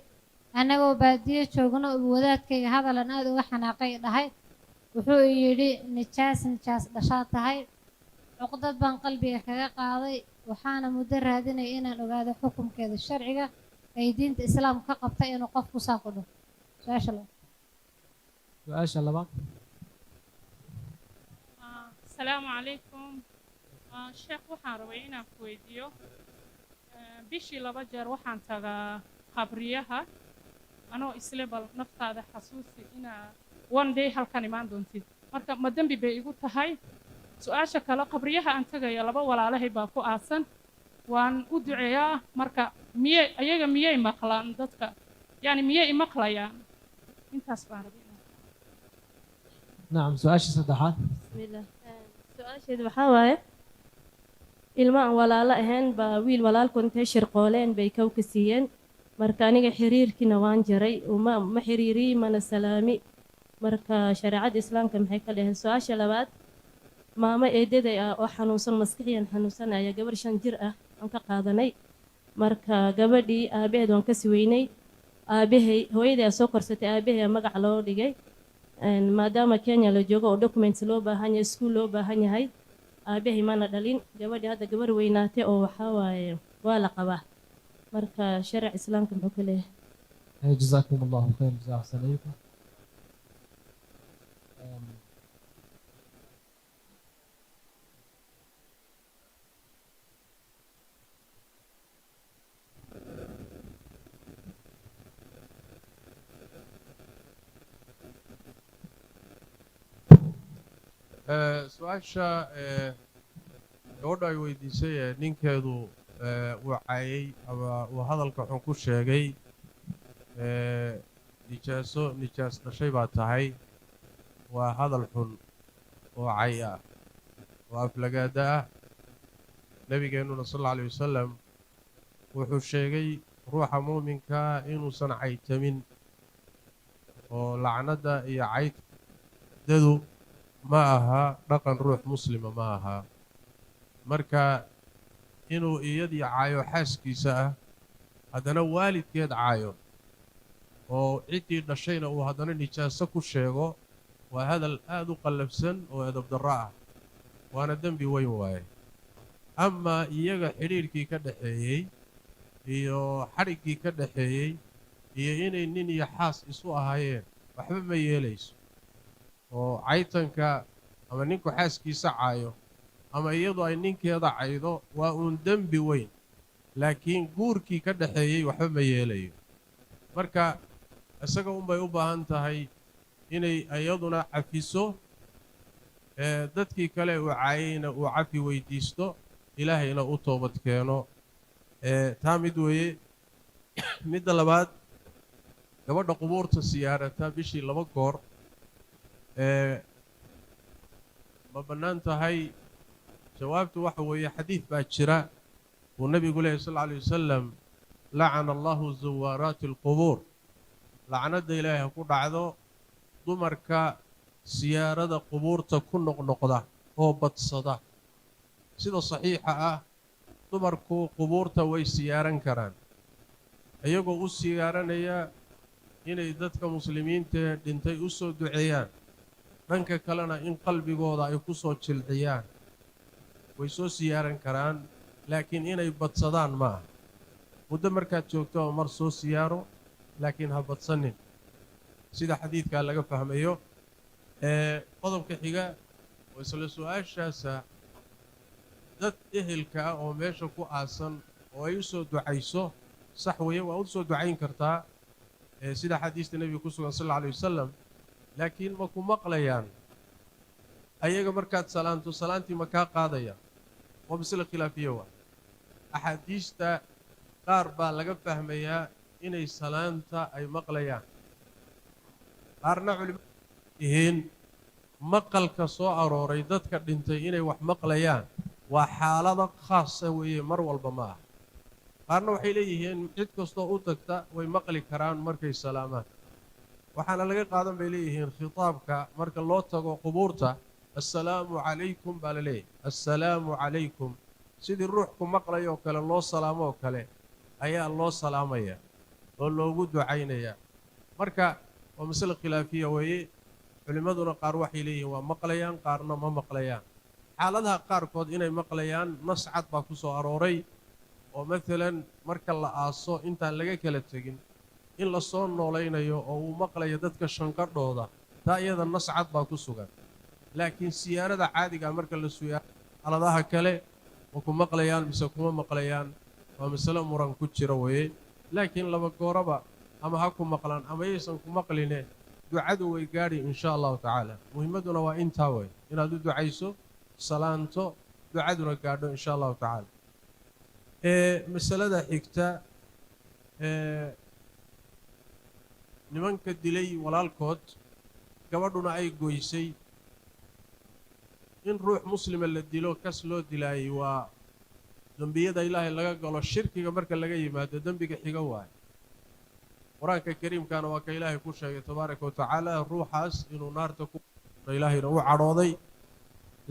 annagoo baadiyo joogno uu wadaadkayga hadalan aada uga xanaaqay dhahay. Wuxuu i yidhi, "Nijaas, nijaas dhashaa tahay." Cuqdad baan qalbiga kaga qaaday, waxaana muddo raadinaya inaan ogaado xukunkeeda sharciga ay diinta islaamka ka qabta inuu qofku saa ku dhaho. Su-aasha labaad. Su-aasha labaad. Asalaamu calaykum. Sheekh, waxaan rabay inaan ku weydiiyo, bishii 2 jeer waxaan tagaa qabriyaha anoo isle bal naftaada xasuusi inaa one day halkan imaan doontid. Marka ma dembi bay igu tahay? Su-aasha kale, qabriyaha aan tagayo laba walaalahay baa ku aasan, waan u duceeyaa. Marka miyey ayaga miyay maqlaan dadka, yani miyay imaqlayaan? Intaas baan rabay. Nacam, su-aasha saddexaad. Bismillaah. Su-aasheedu waxaa waaye, ilmo aan walaalo ahayn baa wiil walaalkood intay shirqooleen bay kow ka siiyeen. Marka aniga xiriirkiina waan jaray, uma ma xiriiriyey mana salaami. Marka shareecada islaamka maxay ka dhaheen? Su-aasha labaad, maamo eedaday ah oo xanuunsan, maskaxiyan xanuunsan, ayaa gabar 5 jir ah aan ka qaadanay. Marka gabadhii aabaheed waan kasi weynay. Aabahay hooyadii aa soo korsatay, aabahay aa magac loo dhigay. Maadaama Kenya la joogo oo documents loo baahan yahay, iskuul loo baahan yahay, aabahay mana dhalin gabadhii. Hadda gabar weynaatay oo waxaa waaye waa la qabaa. Marka sharci islaamka muxuu ka leeyahay? جزاكم الله خير جزاء أحسن إليكم. Su-aasha gabadha ay weydiisay ee ninkeedu uu caayay ama uu hadalka xun ku sheegay, "Nijaaso, nijaas dhashay baa tahay," waa hadal xun oo cay ah oo aflagaada ah. Nebigeennuna sal alla alayh wasalam wuxuu sheegay Ruuxa muuminkaa inuusan caytamin oo lacnadda iyo caytdadu ma aha dhaqan ruux muslima ma aha. Marka inuu iyadii caayo xaaskiisa ah, haddana waalidkeed caayo, oo ciddii dhashayna uu haddana nijaaso ku sheego, waa hadal aad u qallafsan oo edab darro ah, waana dembi weyn waaye. Amaa iyaga xidhiidhkii ka dhaxeeyey iyo xadhiggii ka dhaxeeyey iyo inay nin iyo xaas isu ahaayeen waxba ma yeelayso, oo caytanka ama ninku xaaskiisa caayo ama iyadu ay ninkeeda caydo waa uun dembi weyn, laakiin guurkii ka dhaxeeyey waxba ma yeelayo. Marka isaga unbay u baahan tahay inay iyaduna cafiso, dadkii kale uu caayeyna uu cafi weydiisto, Ilaahayna u toobad keeno. Taa mid weeye. Midda labaad, gabadha qubuurta siyaarata bishii 2 goor ma bannaan tahay? Jawaabtu waxa weeye, xadiid baa jira uu nebigu leeyahy sal alla alay wasalam: "Lacana Allahu zawaaraati alqubuur." Lacnadda Ilaahay ha ku dhacdo dumarka siyaarada qubuurta ku noqnoqda oo badsada. Sida saxiixa ah, dumarku qubuurta way siyaaran karaan, iyagoo u siyaaranaya inay dadka muslimiintaee dhintay u soo duceeyaan, dhanka kalena in qalbigooda ay ku soo jilciyaan. Way soo siyaaran karaan, laakiin inay badsadaan ma aha. Muddo markaad joogto oo mar soo siyaaro, laakiin ha badsanin, sida xadiidkaa laga fahmayo. Qodobka xiga oo isla su-aashaasa, dad ehelka ah oo meesha ku aasan oo ay u soo ducayso, sax weeye, waa u soo ducayn kartaa, sida xadiista nebiga ku sugan sal alla alay wasalam. Laakiin ma ku maqlayaan ayaga markaad salaanto? Salaantii ma kaa qaadaya? Waa masle khilaafiya. Waa axaadiista qaar baa laga fahmayaa inay salaanta ay maqlayaan, qaarna culimadu yihiin maqalka soo arooray dadka dhintay inay wax maqlayaan waa xaalado khaasa weeye, mar walba ma aha. Qaarna waxay leeyihiin cid kastoo u tagta way maqli karaan markay salaamaan. Waxaana laga qaadan bay leeyihiin khitaabka marka loo tago qubuurta, "Assalaamu calaykum" baa la leeyahay. "Assalaamu calaykum", sidii ruux ku maqlayoo kale loo salaamo oo kale ayaa loo salaamaya oo loogu ducaynayaa. Marka waa masale khilaafiya weeye. Culimmaduna qaar waxay leeyihiin waa maqlayaan, qaarna ma maqlayaan. Xaaladaha qaarkood inay maqlayaan nas cad baa ku soo arooray, oo maalan marka la aaso intaan laga kala tegin in la soo noolaynayo oo uu maqlayo dadka shanqadhooda, taa iyada nas cad baa ku sugan. Laakiin siyaarada caadigaa marka la suyaa, xaaladaha kale ma ku maqlayaan mise kuma maqlayaan, waa masalo muran ku jira weeye. Laakiin laba gooraba ama ha ku maqlaan ama yaysan ku maqline, ducadu way gaadhi insha Allahu tacaala. Muhimmadduna waa intaa wey, inaad u ducayso, salaanto, ducaduna gaadho insha Allahu tacaala. Masalada xigta, nimanka dilay walaalkood, gabadhuna ay goysay. In ruux muslima la dilo kas loo dilaayay waa dembiyada Ilaahay laga galo, shirkiga marka laga yimaado dembiga xiga waayo. Qur-aanka kariimkana waa ka Ilaahay ku sheegay tabaaraka wa tacaala ruuxaas inuu naarta ku, Ilaahayna u cadhooday.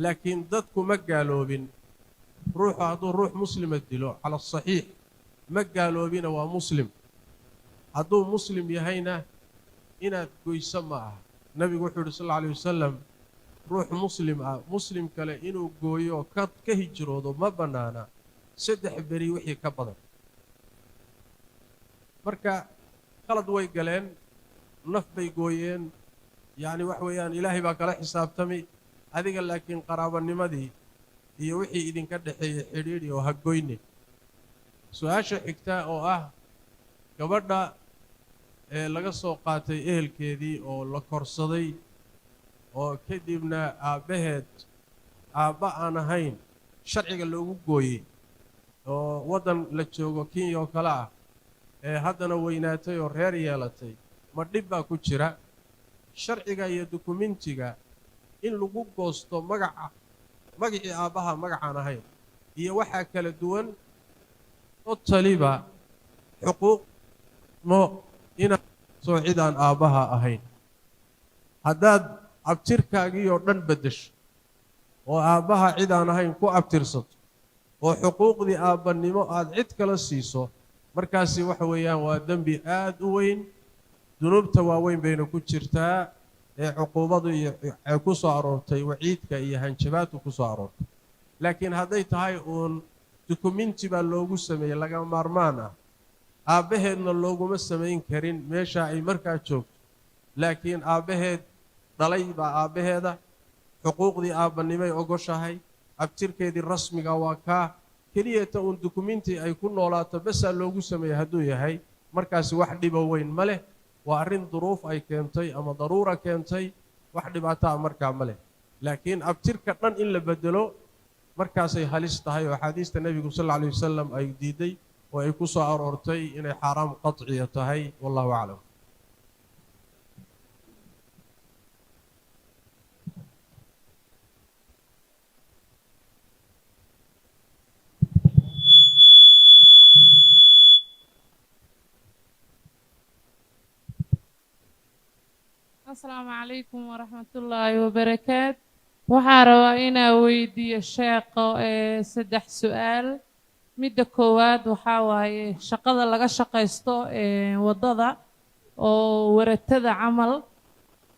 Laakiin dadku ma gaaloobin. Ruuxu hadduu ruux muslima dilo, cala asaxiix ma gaaloobina, waa muslim. Hadduu muslim yahayna inaad goyso ma aha. Nebigu wuxuu yidhi sal alla alay wasalam: "Ruux muslim ah muslim kale inuu gooyo ka hijroodo ma bannaana 3 beri wixii ka badan." Marka khalad way galeen, naf bay gooyeen, yacni wax weeyaan Ilaahay baa kala xisaabtami adiga. Laakiin qaraabanimadii iyo wixii idinka dhexeeyey xidhiidhi oo ha goyne. Su-aasha xigta oo ah gabadha ee laga soo qaatay ehelkeedii oo la korsaday, oo kadibna aabbaheed aabba aan ahayn sharciga loogu gooyey, oo waddan la joogo Kenya oo kale ah, ee haddana weynaatay oo reer yeelatay, ma dhib baa ku jira? Sharciga iyo dukumentiga in lagu goosto magaca, magacii aabbaha magacaan ahayn iyo waxaa kala duwan totaliba. Xuquuq mo inaad soo cid aan aabbaha ahayn. Haddaad abtirkaagii oo dhan beddesho oo aabbaha cid aan ahayn ku abtirsato oo xuquuqdii aabbannimo aad cid kala siiso, markaasi waxa weeyaan waa dembi aad u weyn. Dunuubta waaweyn bayna ku jirtaa ee cuquubadu iyo ee ku soo aroortay, waciidka iyo hanjabaadku ku soo aroortay. Laakiin hadday tahay uun dukumenti baa loogu sameeyey lagama maarmaan ah, aabbaheedna looguma samayn karin meesha ay markaa joogto, laakiin aabbaheed dhalay baa aabbaheeda, xuquuqdii aabbannimay ogoshahay, abtirkeedii rasmiga waa kaa, keliyata uun dukumenti ay ku noolaato basaa loogu sameeyey hadduu yahay, markaasi wax dhibo weyn ma leh. Waa arrin duruuf ay keentay ama daruura keentay, wax dhibaato ah markaa ma leh. Laakiin abtirka dhan in la bedelo markaasay halis tahay, oo axaadiista nebigu sal alla alayh wasalam ay diiday oo ay ku soo aroortay inay xaaraam qatciya tahay. Wallahu aclam. Asalaamu calaykum waraxmatullaahi wabarakaat. Waxaa rabaa inaa weydiiyo sheekho ee saddex su-aal. Midda koowaad waxaa waaye shaqada laga shaqaysto ee waddada oo waratada camal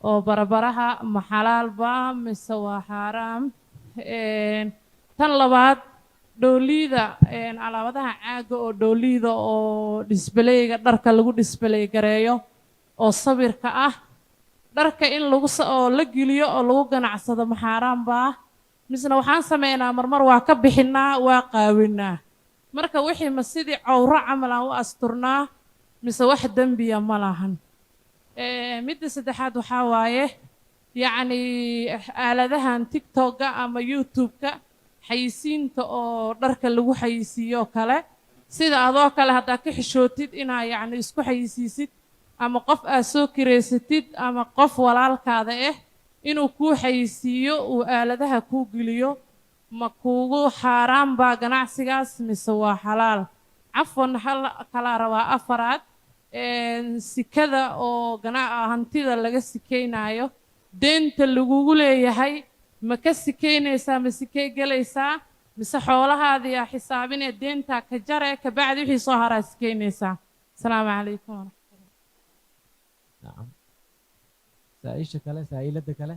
oo barabaraha, ma xalaalba mise waa xaaraam? Tan labaad, dhooliida, calaamadaha caaga oo dhooliida oo disbaleyga dharka lagu disbaley gareeyo oo sawirka ah dharka in lagu oo la geliyo oo lagu ganacsado, ma xaaraan baa misna? Waxaan sameynaa marmar waa ka bixinaa, waa qaawinaa. Marka wixii ma sidii cawro camal aan u asturnaa mise wax dembiya ma lahan? Midda saddexaad waxaa waaye, yacni, aaladahan TikTok-ga ama YouTube-ka xayisiinta oo dharka lagu xayisiiyo kale, sida adoo kale haddaa ka xishootid inaa yacni isku xayisiisid ama qof aad soo kireysatid ama qof walaalkaada ah inuu kuu xayisiiyo, uu aaladaha kuu geliyo, ma kuugu xaaraan baa ganacsigaas mise waa xalaal? Cafwan, hal kalaa rabaa, afaraad, sikada oo hantida laga sikeynaayo, deenta lagugu leeyahay, ma ka sikeynaysaa, ma sikey gelaysaa, mise xoolahaadiyaa xisaabinee deentaa ka jare, kabacdi wixii soo haraa sikeynaysaa? Asalaamu calaykum. نعم، سائشة كلا سائلة كلا.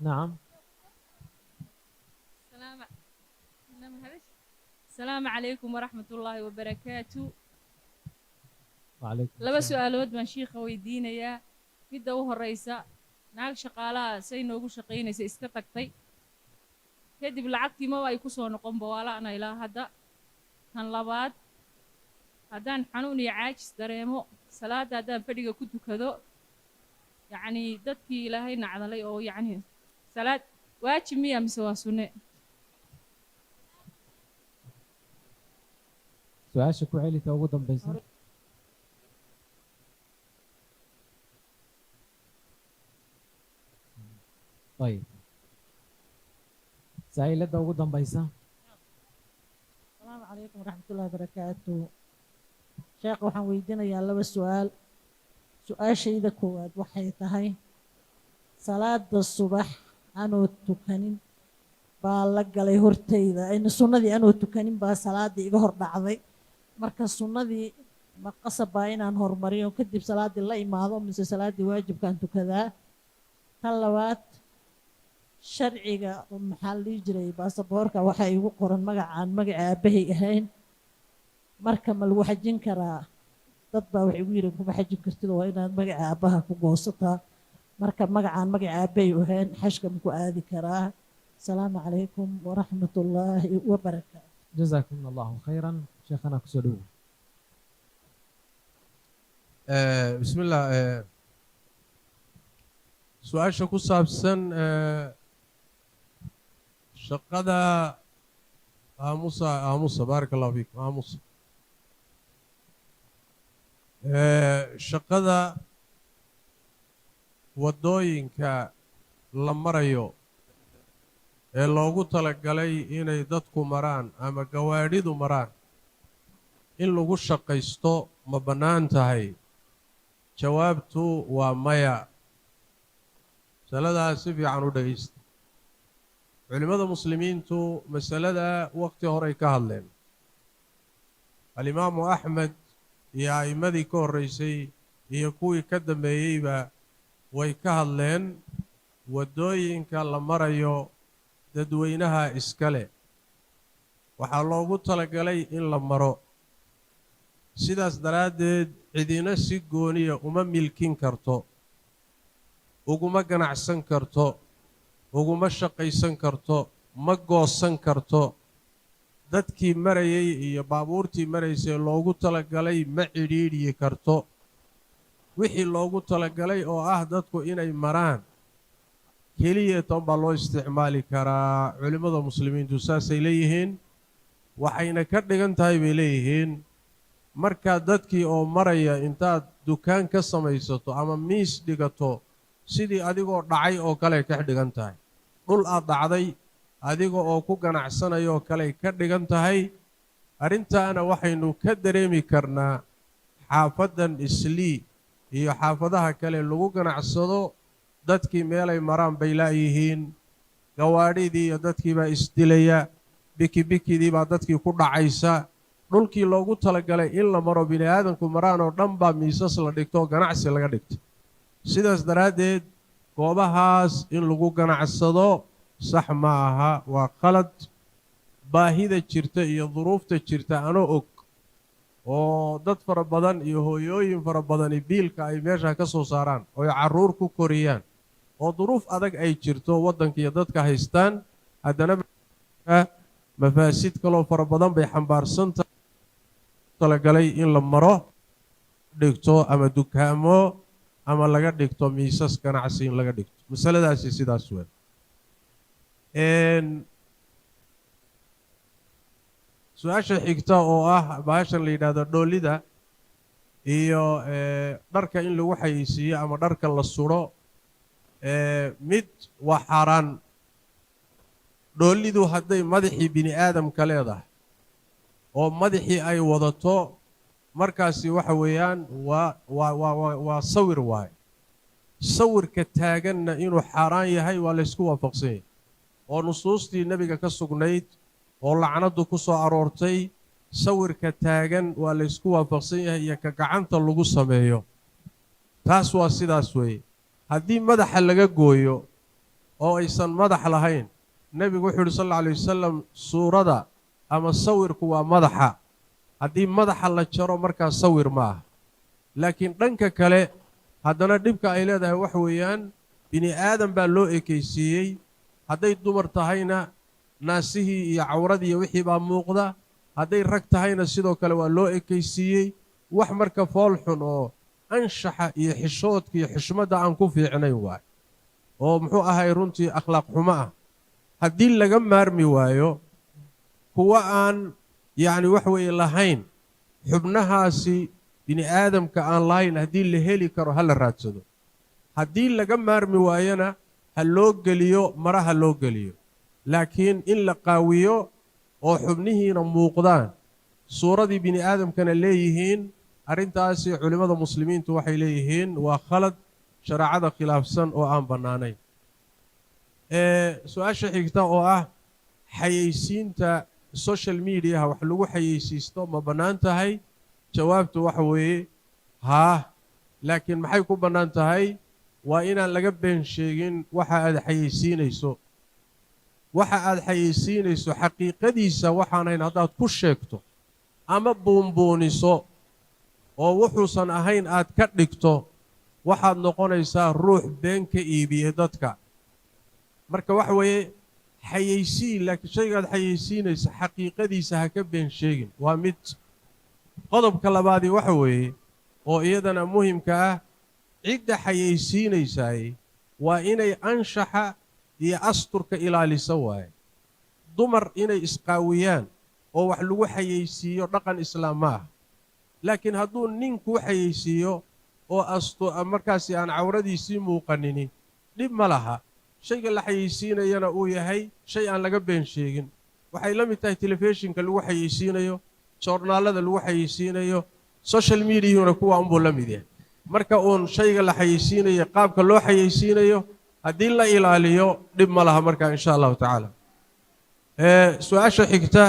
نعم. السلام عليكم ورحمة الله وبركاته. وعليكم. Laba su-aalood baan shiikha weydiinayaa. Midda u horeysa, naag shaqaalaha say noogu shaqaynaysa iska tagtay, kadib lacagtii maba ay ku soo noqonba, waa la'na ilaa hadda. Tan labaad, haddaan xanuun iyo caajis dareemo, salaadda haddaan fadhiga ku tukado, yacnii dadkii Ilaahay nacdalay oo yacnii salaad waajib miya mise waa sunne? Su-aasha ku celita ugu dambaysa. Ayib, saa'ilada ugu dambaysa. Asalaamu calaykum waraxmatullahi wabarakaatu. Sheekh, waxaan weydiinayaa laba su-aal. Su-aashayda koowaad waxay tahay, salaada subax anoo tukanin baa la galay hortayda, ayna sunnadii anoo tukanin baa salaadii iga hor dhacday. Marka sunnadii ma qasab baa inaan hormariyo kadib salaaddii la imaado, mise salaaddii waajibkaan tukadaa? Tan labaad, sharciga maxaa la dhihi jiray, baasaboorka waxaa igu qoran magacaan magaca aabbahay ahayn. Marka ma lagu xajin karaa? Dad baa waxay igu yidhi kuma xajin kartid, waa inaad magaca aabbaha ku goosataa. Marka magacaan magaca aabbahay ahayn xajka ma ku aadi karaa? Asalaamu calaykum waraxmat ullaahi wabarakaatu. Jazakum allahu khayran. Sheekhana, kusoo dhowow. Bismi illah. Su-aasha ku saabsan shaqada, aamusa, aamusa, baaraka allahu fiikum, aamusa. Shaqada waddooyinka. La marayo ee loogu talagalay inay dadku maraan ama gawaadhidu maraan in lagu shaqaysto ma bannaan tahay? Jawaabtu waa maya. Masaladaas si fiican u dhegaysta. Culimmada muslimiintu masalada waqti horey ka hadleen. Alimaamu Axmed iyo a'immadii ka horreysay iyo kuwii ka dambeeyeyba way ka hadleen. Waddooyinka la marayo dadweynaha iska leh, waxaa loogu talagalay in la maro. Sidaas daraaddeed cidina si gooniya uma milkin karto, uguma ganacsan karto, uguma shaqaysan karto, ma goosan karto. Dadkii marayay iyo baabuurtii maraysay loogu talagalay ma cidhiidhyi karto. Wixii loogu talagalay oo ah dadku inay maraan keliya tan baa loo isticmaali karaa. Culimmada muslimiintu saasay leeyihiin, waxayna ka dhigan tahay bay leeyihiin, markaa dadkii oo maraya intaad dukaan ka samaysato ama miis dhigato, sidii adigoo dhacay oo kale ka dhigan tahay. Dhul aad dhacday adiga oo ku ganacsanayoo kaley ka dhigan tahay. Arrintaana waxaynu ka dareemi karnaa xaafaddan Islii iyo xaafadaha kale lagu ganacsado. Dadkii meelay maraan bay la'yihiin, gawaadhidii iyo dadkii baa isdilaya, bikibikidii baa dadkii ku dhacaysa. Dhulkii loogu talagalay in la maro, bini aadanku maraan oo dhan baa miisas la dhigto oo ganacsi laga dhigto. Sidaas daraaddeed goobahaas in lagu ganacsado sax ma aha, waa qalad. Baahida jirta iyo duruufta jirta anoo og oo dad fara badan iyo hooyooyin fara badani biilka ay meesha ka soo saaraan oo ay carruur ku koriyaan oo duruuf adag ay jirto waddanka iyo dadka haystaan, haddana mafaasid kaloo fara badan bay xambaarsan talagalay in la maro dhigto ama dukaamo ama laga dhigto miisas ganacsi in laga dhigto. Masaladaasi sidaas wey. Su-aasha xigta oo ah bahashan la yidhaahdo dhoolida iyo dharka in lagu xayeysiiyo ama dharka la suro, mid waa xaaraan. Dhoolidu hadday madaxii bini aadamka leedahay oo madaxii ay wadato, markaasi waxa weeyaan waa sawir waaye. Sawirka taaganna inuu xaaraan yahay waa laysku waafaqsan yahay oo nusuustii nebiga ka sugnayd oo lacnaddu ku soo aroortay. Sawirka taagan waa laysku waafaqsan yahay iyo ka gacanta lagu sameeyo. Taas waa sidaas weeye. Haddii madaxa laga gooyo oo aysan madax lahayn, nebigu wuxuu yidhi sal alla alay wasalam, suurada ama sawirku waa madaxa. Haddii madaxa la jaro, markaa sawir ma aha. Laakiin dhanka kale haddana dhibka ay leedahay waxa weeyaan bini aadam baa loo ekaysiiyey. Hadday dumar tahayna naasihii iyo cawradii iyo wixii baa muuqda, hadday rag tahayna sidoo kale waa loo ekaysiiyey. Wax marka fool xun oo anshaxa iyo xishoodka iyo xushmadda aan ku fiicnayn waay, oo muxuu ahay runtii akhlaaq xumo ah. Haddii laga maarmi waayo, kuwa aan yacni wax weeye lahayn, xubnahaasi bini aadamka aan lahayn, haddii la heli karo ha la raadsado. Haddii laga maarmi waayona ha loo geliyo mara, ha loo geliyo. Laakiin in la qaawiyo oo xubnihiina muuqdaan, suuradii bini aadamkana leeyihiin, arrintaasi culimmada muslimiintu waxay leeyihiin waa khalad shareecada khilaafsan oo aan bannaanayn. Su-aasha xigta oo ah xayeysiinta social mediaha wax lagu xayeysiisto ma bannaan tahay? Jawaabtu waxa weeye haa. Laakiin maxay ku bannaan tahay? Waa inaan laga been sheegin waxa aad xayeysiinayso. Waxa aad xayeysiinayso xaqiiqadiisa waxaanayn haddaad ku sheegto ama buunbuuniso oo wuxuusan ahayn aad ka dhigto, waxaad noqonaysaa ruux been ka iibiyey dadka. Marka waxa weeye xayeysiin, laakiin shaygaad xayeysiinaysa xaqiiqadiisa ha ka been sheegin, waa mid. Qodobka labaadii waxa weeye oo iyadana muhimka ah, cidda xayeysiinaysaay waa inay anshaxa iyo asturka ilaalisa waaye. Dumar inay isqaawiyaan oo wax lagu xayeysiiyo dhaqan islaam ma ah. Laakiin hadduu nin kuu xayeysiiyo oo astu markaasi aan cawradiisii muuqanini, dhib ma laha. Shayga la xayeysiinayana uu yahay shay aan laga been sheegin. Waxay la mid tahay telefishinka lagu xayeysiinayo, joornaalada lagu xayeysiinayo, social mediahuna kuwa unbuu la mid yahay. Marka uun shayga la xayeysiinayo, qaabka loo xayeysiinayo haddii la ilaaliyo, dhib ma laha. Marka insha Allahu tacaala, su-aasha xigta: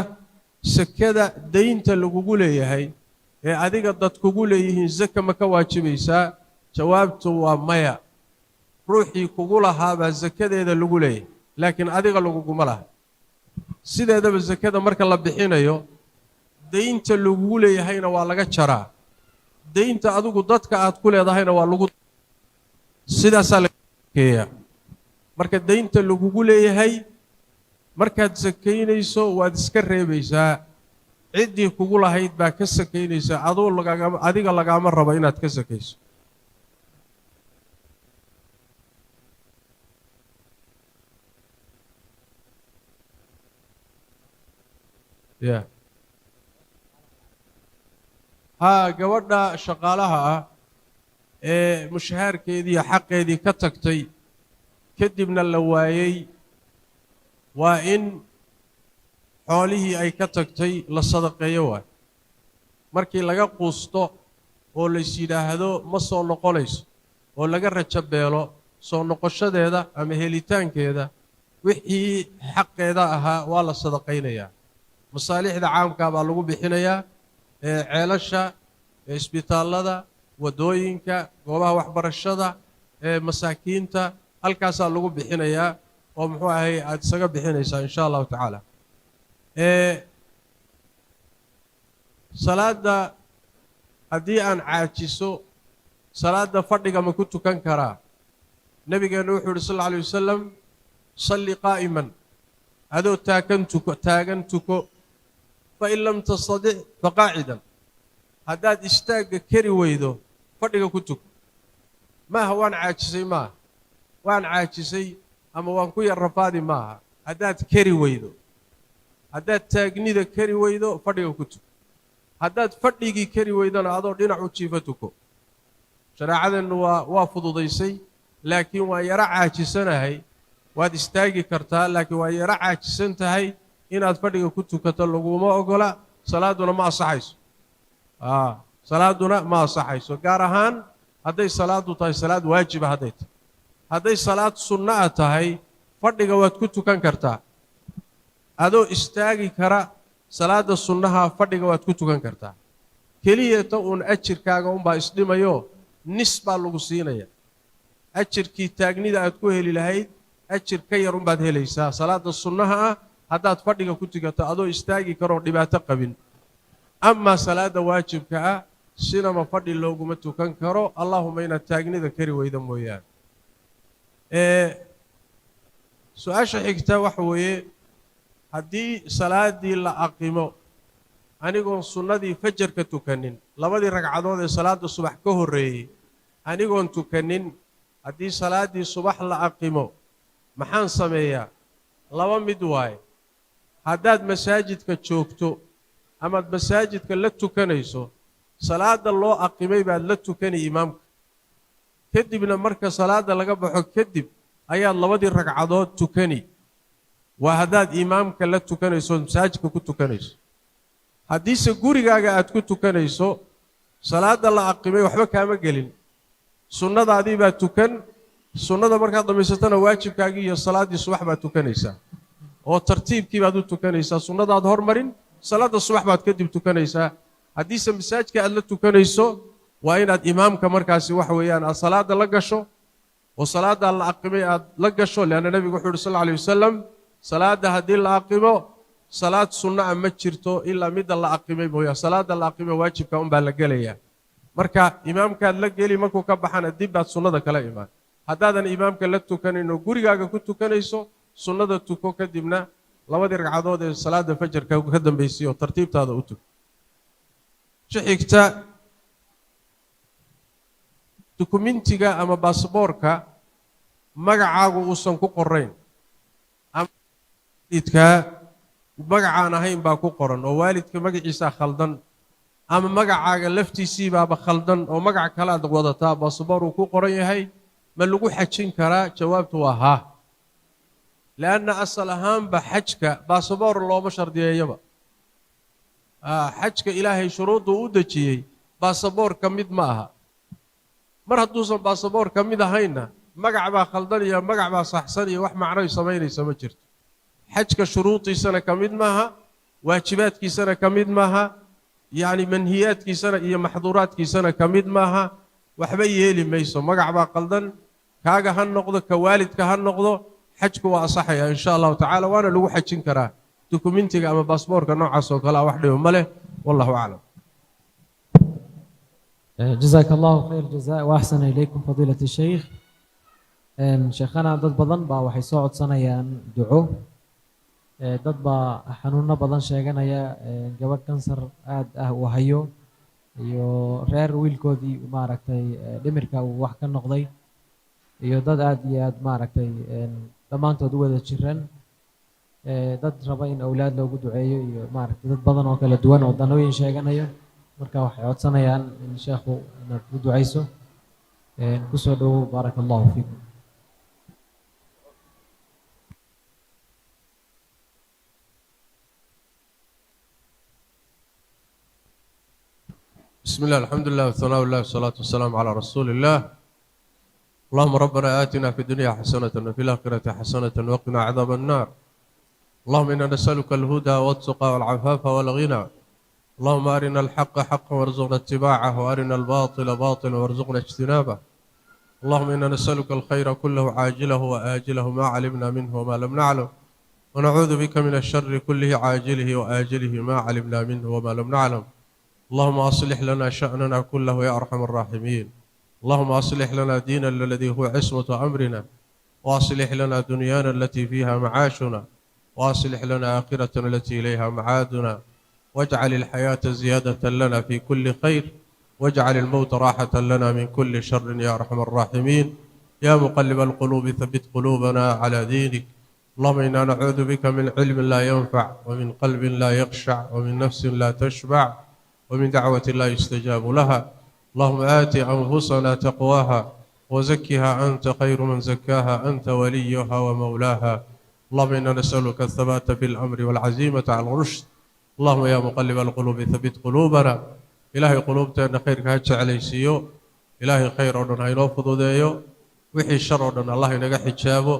sakada daynta lagugu leeyahay ee adiga dad kugu leeyihiin, zaka ma ka waajibaysaa? Jawaabtu waa maya. Ruuxii kugu lahaabaa sakadeeda lagu leeyahay, laakiin adiga laguguma laha. Sideedaba sakada marka la bixinayo, daynta lagugu leeyahayna waa laga jaraa, daynta adigu dadka aad ku leedahayna waa lagu sidaasaa lakeeyaa. Marka daynta lagugu leeyahay markaad sakaynayso waad iska reebaysaa, ciddii kugu lahayd baa ka sakaynaysaa, aduu lagagama, adiga lagaama rabo inaad ka sakayso. Ya haa, gabadha shaqaalaha ah ee mushahaarkeedii iyo xaqeedii ka tagtay, kadibna la waayey, waa in xoolihii ay ka tagtay la sadaqeeyo. Waay markii laga quusto oo lays yidhaahdo ma soo noqonayso, oo laga rajo beelo soo noqoshadeeda ama helitaankeeda, wixii xaqeeda ahaa waa la sadaqaynayaa. Masaalixda caamkaa baa lagu bixinayaa, ee ceelasha, ee isbitaallada, waddooyinka, goobaha waxbarashada, ee masaakiinta, halkaasaa lagu bixinayaa oo muxuu ahay aada isaga bixinaysaa insha Allahu tacaala. Salaadda haddii aan caajiso, salaadda fadhiga ma ku tukan karaa? Nabigeennu wuxuu yidhi sal alla alayh wasalam: "Salli qaa'iman," adoo taagan tuko, taagan tuko. "Fain lam tastadic faqaacidan," haddaad istaagga kari weydo, fadhiga ku tuko. Maaha waan caajisay, maaha waan caajisay ama waan ku yar rafaadi, maaha. Haddaad kari weydo, haddaad taagnida kari weydo, fadhiga ku tuko. Haddaad fadhigii kari weydona, adoo dhinac u jiifa tuko. Shareecadeennu waa fududaysay, laakiin waa yaro caajisanahay, waad istaagi kartaa, laakiin waa yaro caajisan tahay, inaad fadhiga ku tukato laguma ogola. Salaaduna ma asaxayso, salaaduna ma asaxayso, gaar ahaan hadday salaadu tahay salaad waajiba. Hadday tahay, hadday salaad sunno a tahay, fadhiga waad ku tukan kartaa. Adoo istaagi kara, salaadda sunnaha fadhiga waad ku tukan kartaa. Keliyata uun ajirkaaga unbaa isdhimayo, nis baa lagu siinaya. Ajirkii taagnida aad ku heli lahayd, ajir ka yar unbaad helaysaa salaadda sunnaha ah haddaad fadhiga ku tukato adoo istaagi karoon dhibaato qabin. Amaa salaadda waajibka ah, sinama fadhi looguma tukan karo, allaahuma inaad taagnida kari weyda mooyaane. Su-aasha xigta waxa weeye: haddii salaaddii la aqimo anigoon sunnadii fajarka tukanin, labadii ragcadood ee salaadda subax ka horreeyey anigoon tukanin, haddii salaaddii subax la aqimo, maxaan sameeyaa? Laba mid waaye. Haddaad masaajidka joogto amaad masaajidka la tukanayso, salaadda loo aqimay baad la tukanay imaamka, kadibna marka salaadda laga baxo kadib ayaad labadii ragcadood tukani. Waa haddaad imaamka la tukanayso ood masaajidka ku tukanayso. Haddiise gurigaaga aad ku tukanayso, salaadda la aqimay waxba kaama gelin, sunnadaadii baad tukan. Sunnada markaad dhammaysatana, waajibkaagii iyo salaaddii subax baad tukanaysaa, oo tartiibkii baad u tukanaysaa. Sunnadaad hormarin, salaadda subax baad kadib tukanaysaa. Haddiise masaajidka aad la tukanayso, waa inaad imaamka markaasi waxa weeyaan aad salaadda la gasho, oo salaaddaa la aqimay aad la gasho, leanna nebigu wuxuu yidhi sal alla alayh wasalam: "Salaadda haddii la aqimo, salaad sunna a ma jirto ilaa midda la aqimay mooyaa." Salaadda la aqimay waajibka unbaa la gelayaa. Marka imaamkaad la geli, markuu ka baxana dib baad sunnada kala imaan. Haddaadan imaamka la tukanin oo gurigaaga ku tukanayso, sunnada tuko, kadibna labadii ragcadood ee salaadda fajarka ka dambaysay oo tartiibtaada u tuko. Si xigta, dukumentiga ama baasboorka magacaagu uusan ku qorayn ama waalidkaa magacaan ahayn baa ku qoran, oo waalidka magaciisaa khaldan ama magacaaga laftiisii baaba khaldan oo magac kalaad wadataa, baasboor uu ku qoran yahay, ma lagu xajin karaa? Jawaabtu waa haa. Lianna asal ahaanba xajka baasaboor looma shardiyeeyaba. Xajka Ilaahay shuruudduu u dejiyey baasaboor ka mid ma aha. Mar hadduusan baasaboor ka mid ahaynna, magac baa khaldan iyo magac baa saxsan iyo wax macnoy samaynaysa ma jirto. Xajka shuruudiisana ka mid maaha, waajibaadkiisana ka mid maaha, yacni manhiyaadkiisana iyo maxduuraadkiisana ka mid maaha. Waxba yeeli mayso. Magac baa qaldan, kaaga ha noqdo, ka waalidka ha noqdo, xajku waa asaxaya insha Allahu tacaala, waana lagu xajin karaa dukumentiga ama baasboorka noocaas oo kale ah. Wax dhibo ma leh, wallahu aclam. جزاك الله خير جزاء وأحسن إليكم فضيلة الشيخ. Sheekhana, dad badan baa waxay soo codsanayaan duco. Dad baa xanuuno badan sheeganaya, gabadh kansar aad ah uu hayo, iyo reer wiilkoodii maaragtay dhimirka uu wax ka noqday, iyo dad aad iyo aad maaragtay dhammaantood u wada jiran, dad raba in awlaad loogu duceeyo, iyo maaragtay dad badan oo kala duwan oo danooyin sheeganayo. Marka waxay codsanayaan in sheekhu inaad u ducayso. Kusoo dhowow, baaraka Allahu fiikum. بسم الله، الحمد لله، والثناء لله، والصلاة والسلام على رسول الله. اللهم ربنا آتنا في الدنيا حسنة وفي الآخرة حسنة وقنا عذاب النار. اللهم إنا نسألك الهدى والتقى والعفاف والغنى. اللهم أرنا الحق حقا وارزقنا اتباعه، وأرنا الباطل باطلا وارزقنا اجتنابه. اللهم إنا نسألك الخير كله عاجله وآجله، ما علمنا منه وما لم نعلم، ونعوذ بك من الشر كله عاجله وآجله، ما علمنا منه وما لم نعلم. اللهم أصلح لنا شأننا كله يا أرحم الراحمين. اللهم أصلح لنا ديننا الذي هو عصمة أمرنا، وأصلح لنا دنيانا التي فيها معاشنا، وأصلح لنا آخرتنا التي إليها معادنا، واجعل الحياة زيادة لنا في كل خير، واجعل الموت راحة لنا من كل شر يا أرحم الراحمين. يا مقلب القلوب، ثبت قلوبنا على دينك. اللهم إنا نعوذ بك من علم لا ينفع، ومن قلب لا يخشع، ومن نفس لا تشبع، ومن دعوة لا يستجاب لها. اللهم آت أنفسنا تقواها وزكها، أنت خير من زكاها، أنت وليها ومولاها. اللهم إنا نسألك الثبات في الأمر والعزيمة على الرشد. اللهم يا مقلب القلوب، ثبت قلوبنا. Ilaahay quluubteenna khayrka ha jeclaysiiyo. Ilaahay khayr oo dhan ha inoo fududeeyo, wixii shar oo dhan Allah inaga xijaabo.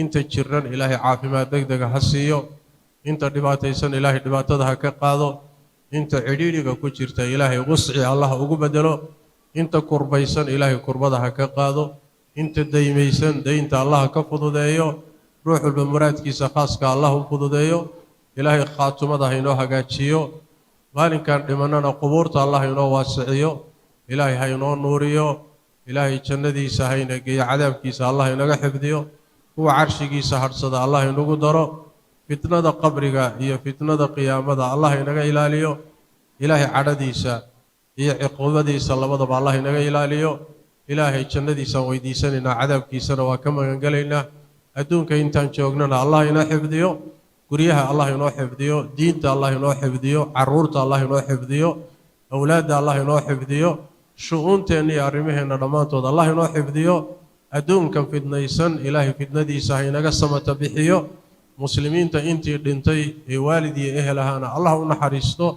Inta jiran Ilaahay caafimaad degdega ha siiyo, inta dhibaataysan Ilaahay dhibaatada ha ka qaado, inta cidhiidhiga ku jirta Ilaahay wusci Allah ugu bedelo, inta kurbaysan Ilaahay kurbada ha ka qaado, inta daymaysan daynta Allah ka fududeeyo, ruux walba muraadkiisa khaaska Allah u fududeeyo. Ilaahay khaatumada ha inoo hagaajiyo, maalinkan dhimannana qubuurta Allah inoo waasiciyo, Ilaahay ha inoo nuuriyo, Ilaahay jannadiisa hayna geeyo, cadaabkiisa Allah inaga xifdiyo, kuwa carshigiisa hadhsada Allah inagu daro, fitnada qabriga iyo fitnada qiyaamada Allah inaga ilaaliyo, Ilaahay cadhadiisa iyo ciqubadiisa labadaba Allah inaga ilaaliyo. Ilaahay jannadiisaan weydiisanaynaa, cadaabkiisana waa ka magangelaynaa. Adduunka intaan joognana Allah inoo xifdiyo, guryaha Allah inoo xifdiyo, diinta Allah inoo xifdiyo, caruurta Allah inoo xifdiyo, awlaadda Allah inoo xifdiyo, shu-uunteenna iyo arrimaheenna dhammaantood Allah inoo xifdiyo. Adduunkan fidnaysan Ilaahay fidnadiisa ha inaga samata bixiyo. Muslimiinta intii dhintay ee waalid iyo ehel ahaana Allah u naxariisto,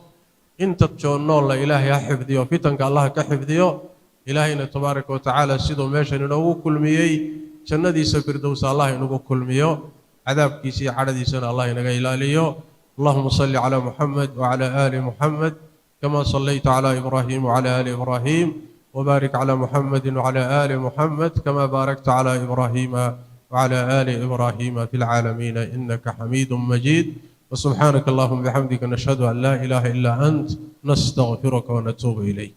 inta joonnoolla Ilaahay ha xifdiyo, fitanka Allah ka xifdiyo. Ilaahayna tabaaraka wa tacaala siduu meeshan inoogu kulmiyey jannadiisa firdowsa Allah inagu kulmiyo, cadaabkiisa iyo cadhadiisana Allah inaga ilaaliyo. اللهم صل على محمد وعلى آل محمد كما صليت على إبراهيم وعلى آل إبراهيم، وبارك على محمد وعلى آل محمد كما باركت على إبراهيم وعلى آل إبراهيم في العالمين إنك حميد مجيد. وسبحانك اللهم بحمدك، نشهد أن لا إله إلا أنت، نستغفرك ونتوب إليك.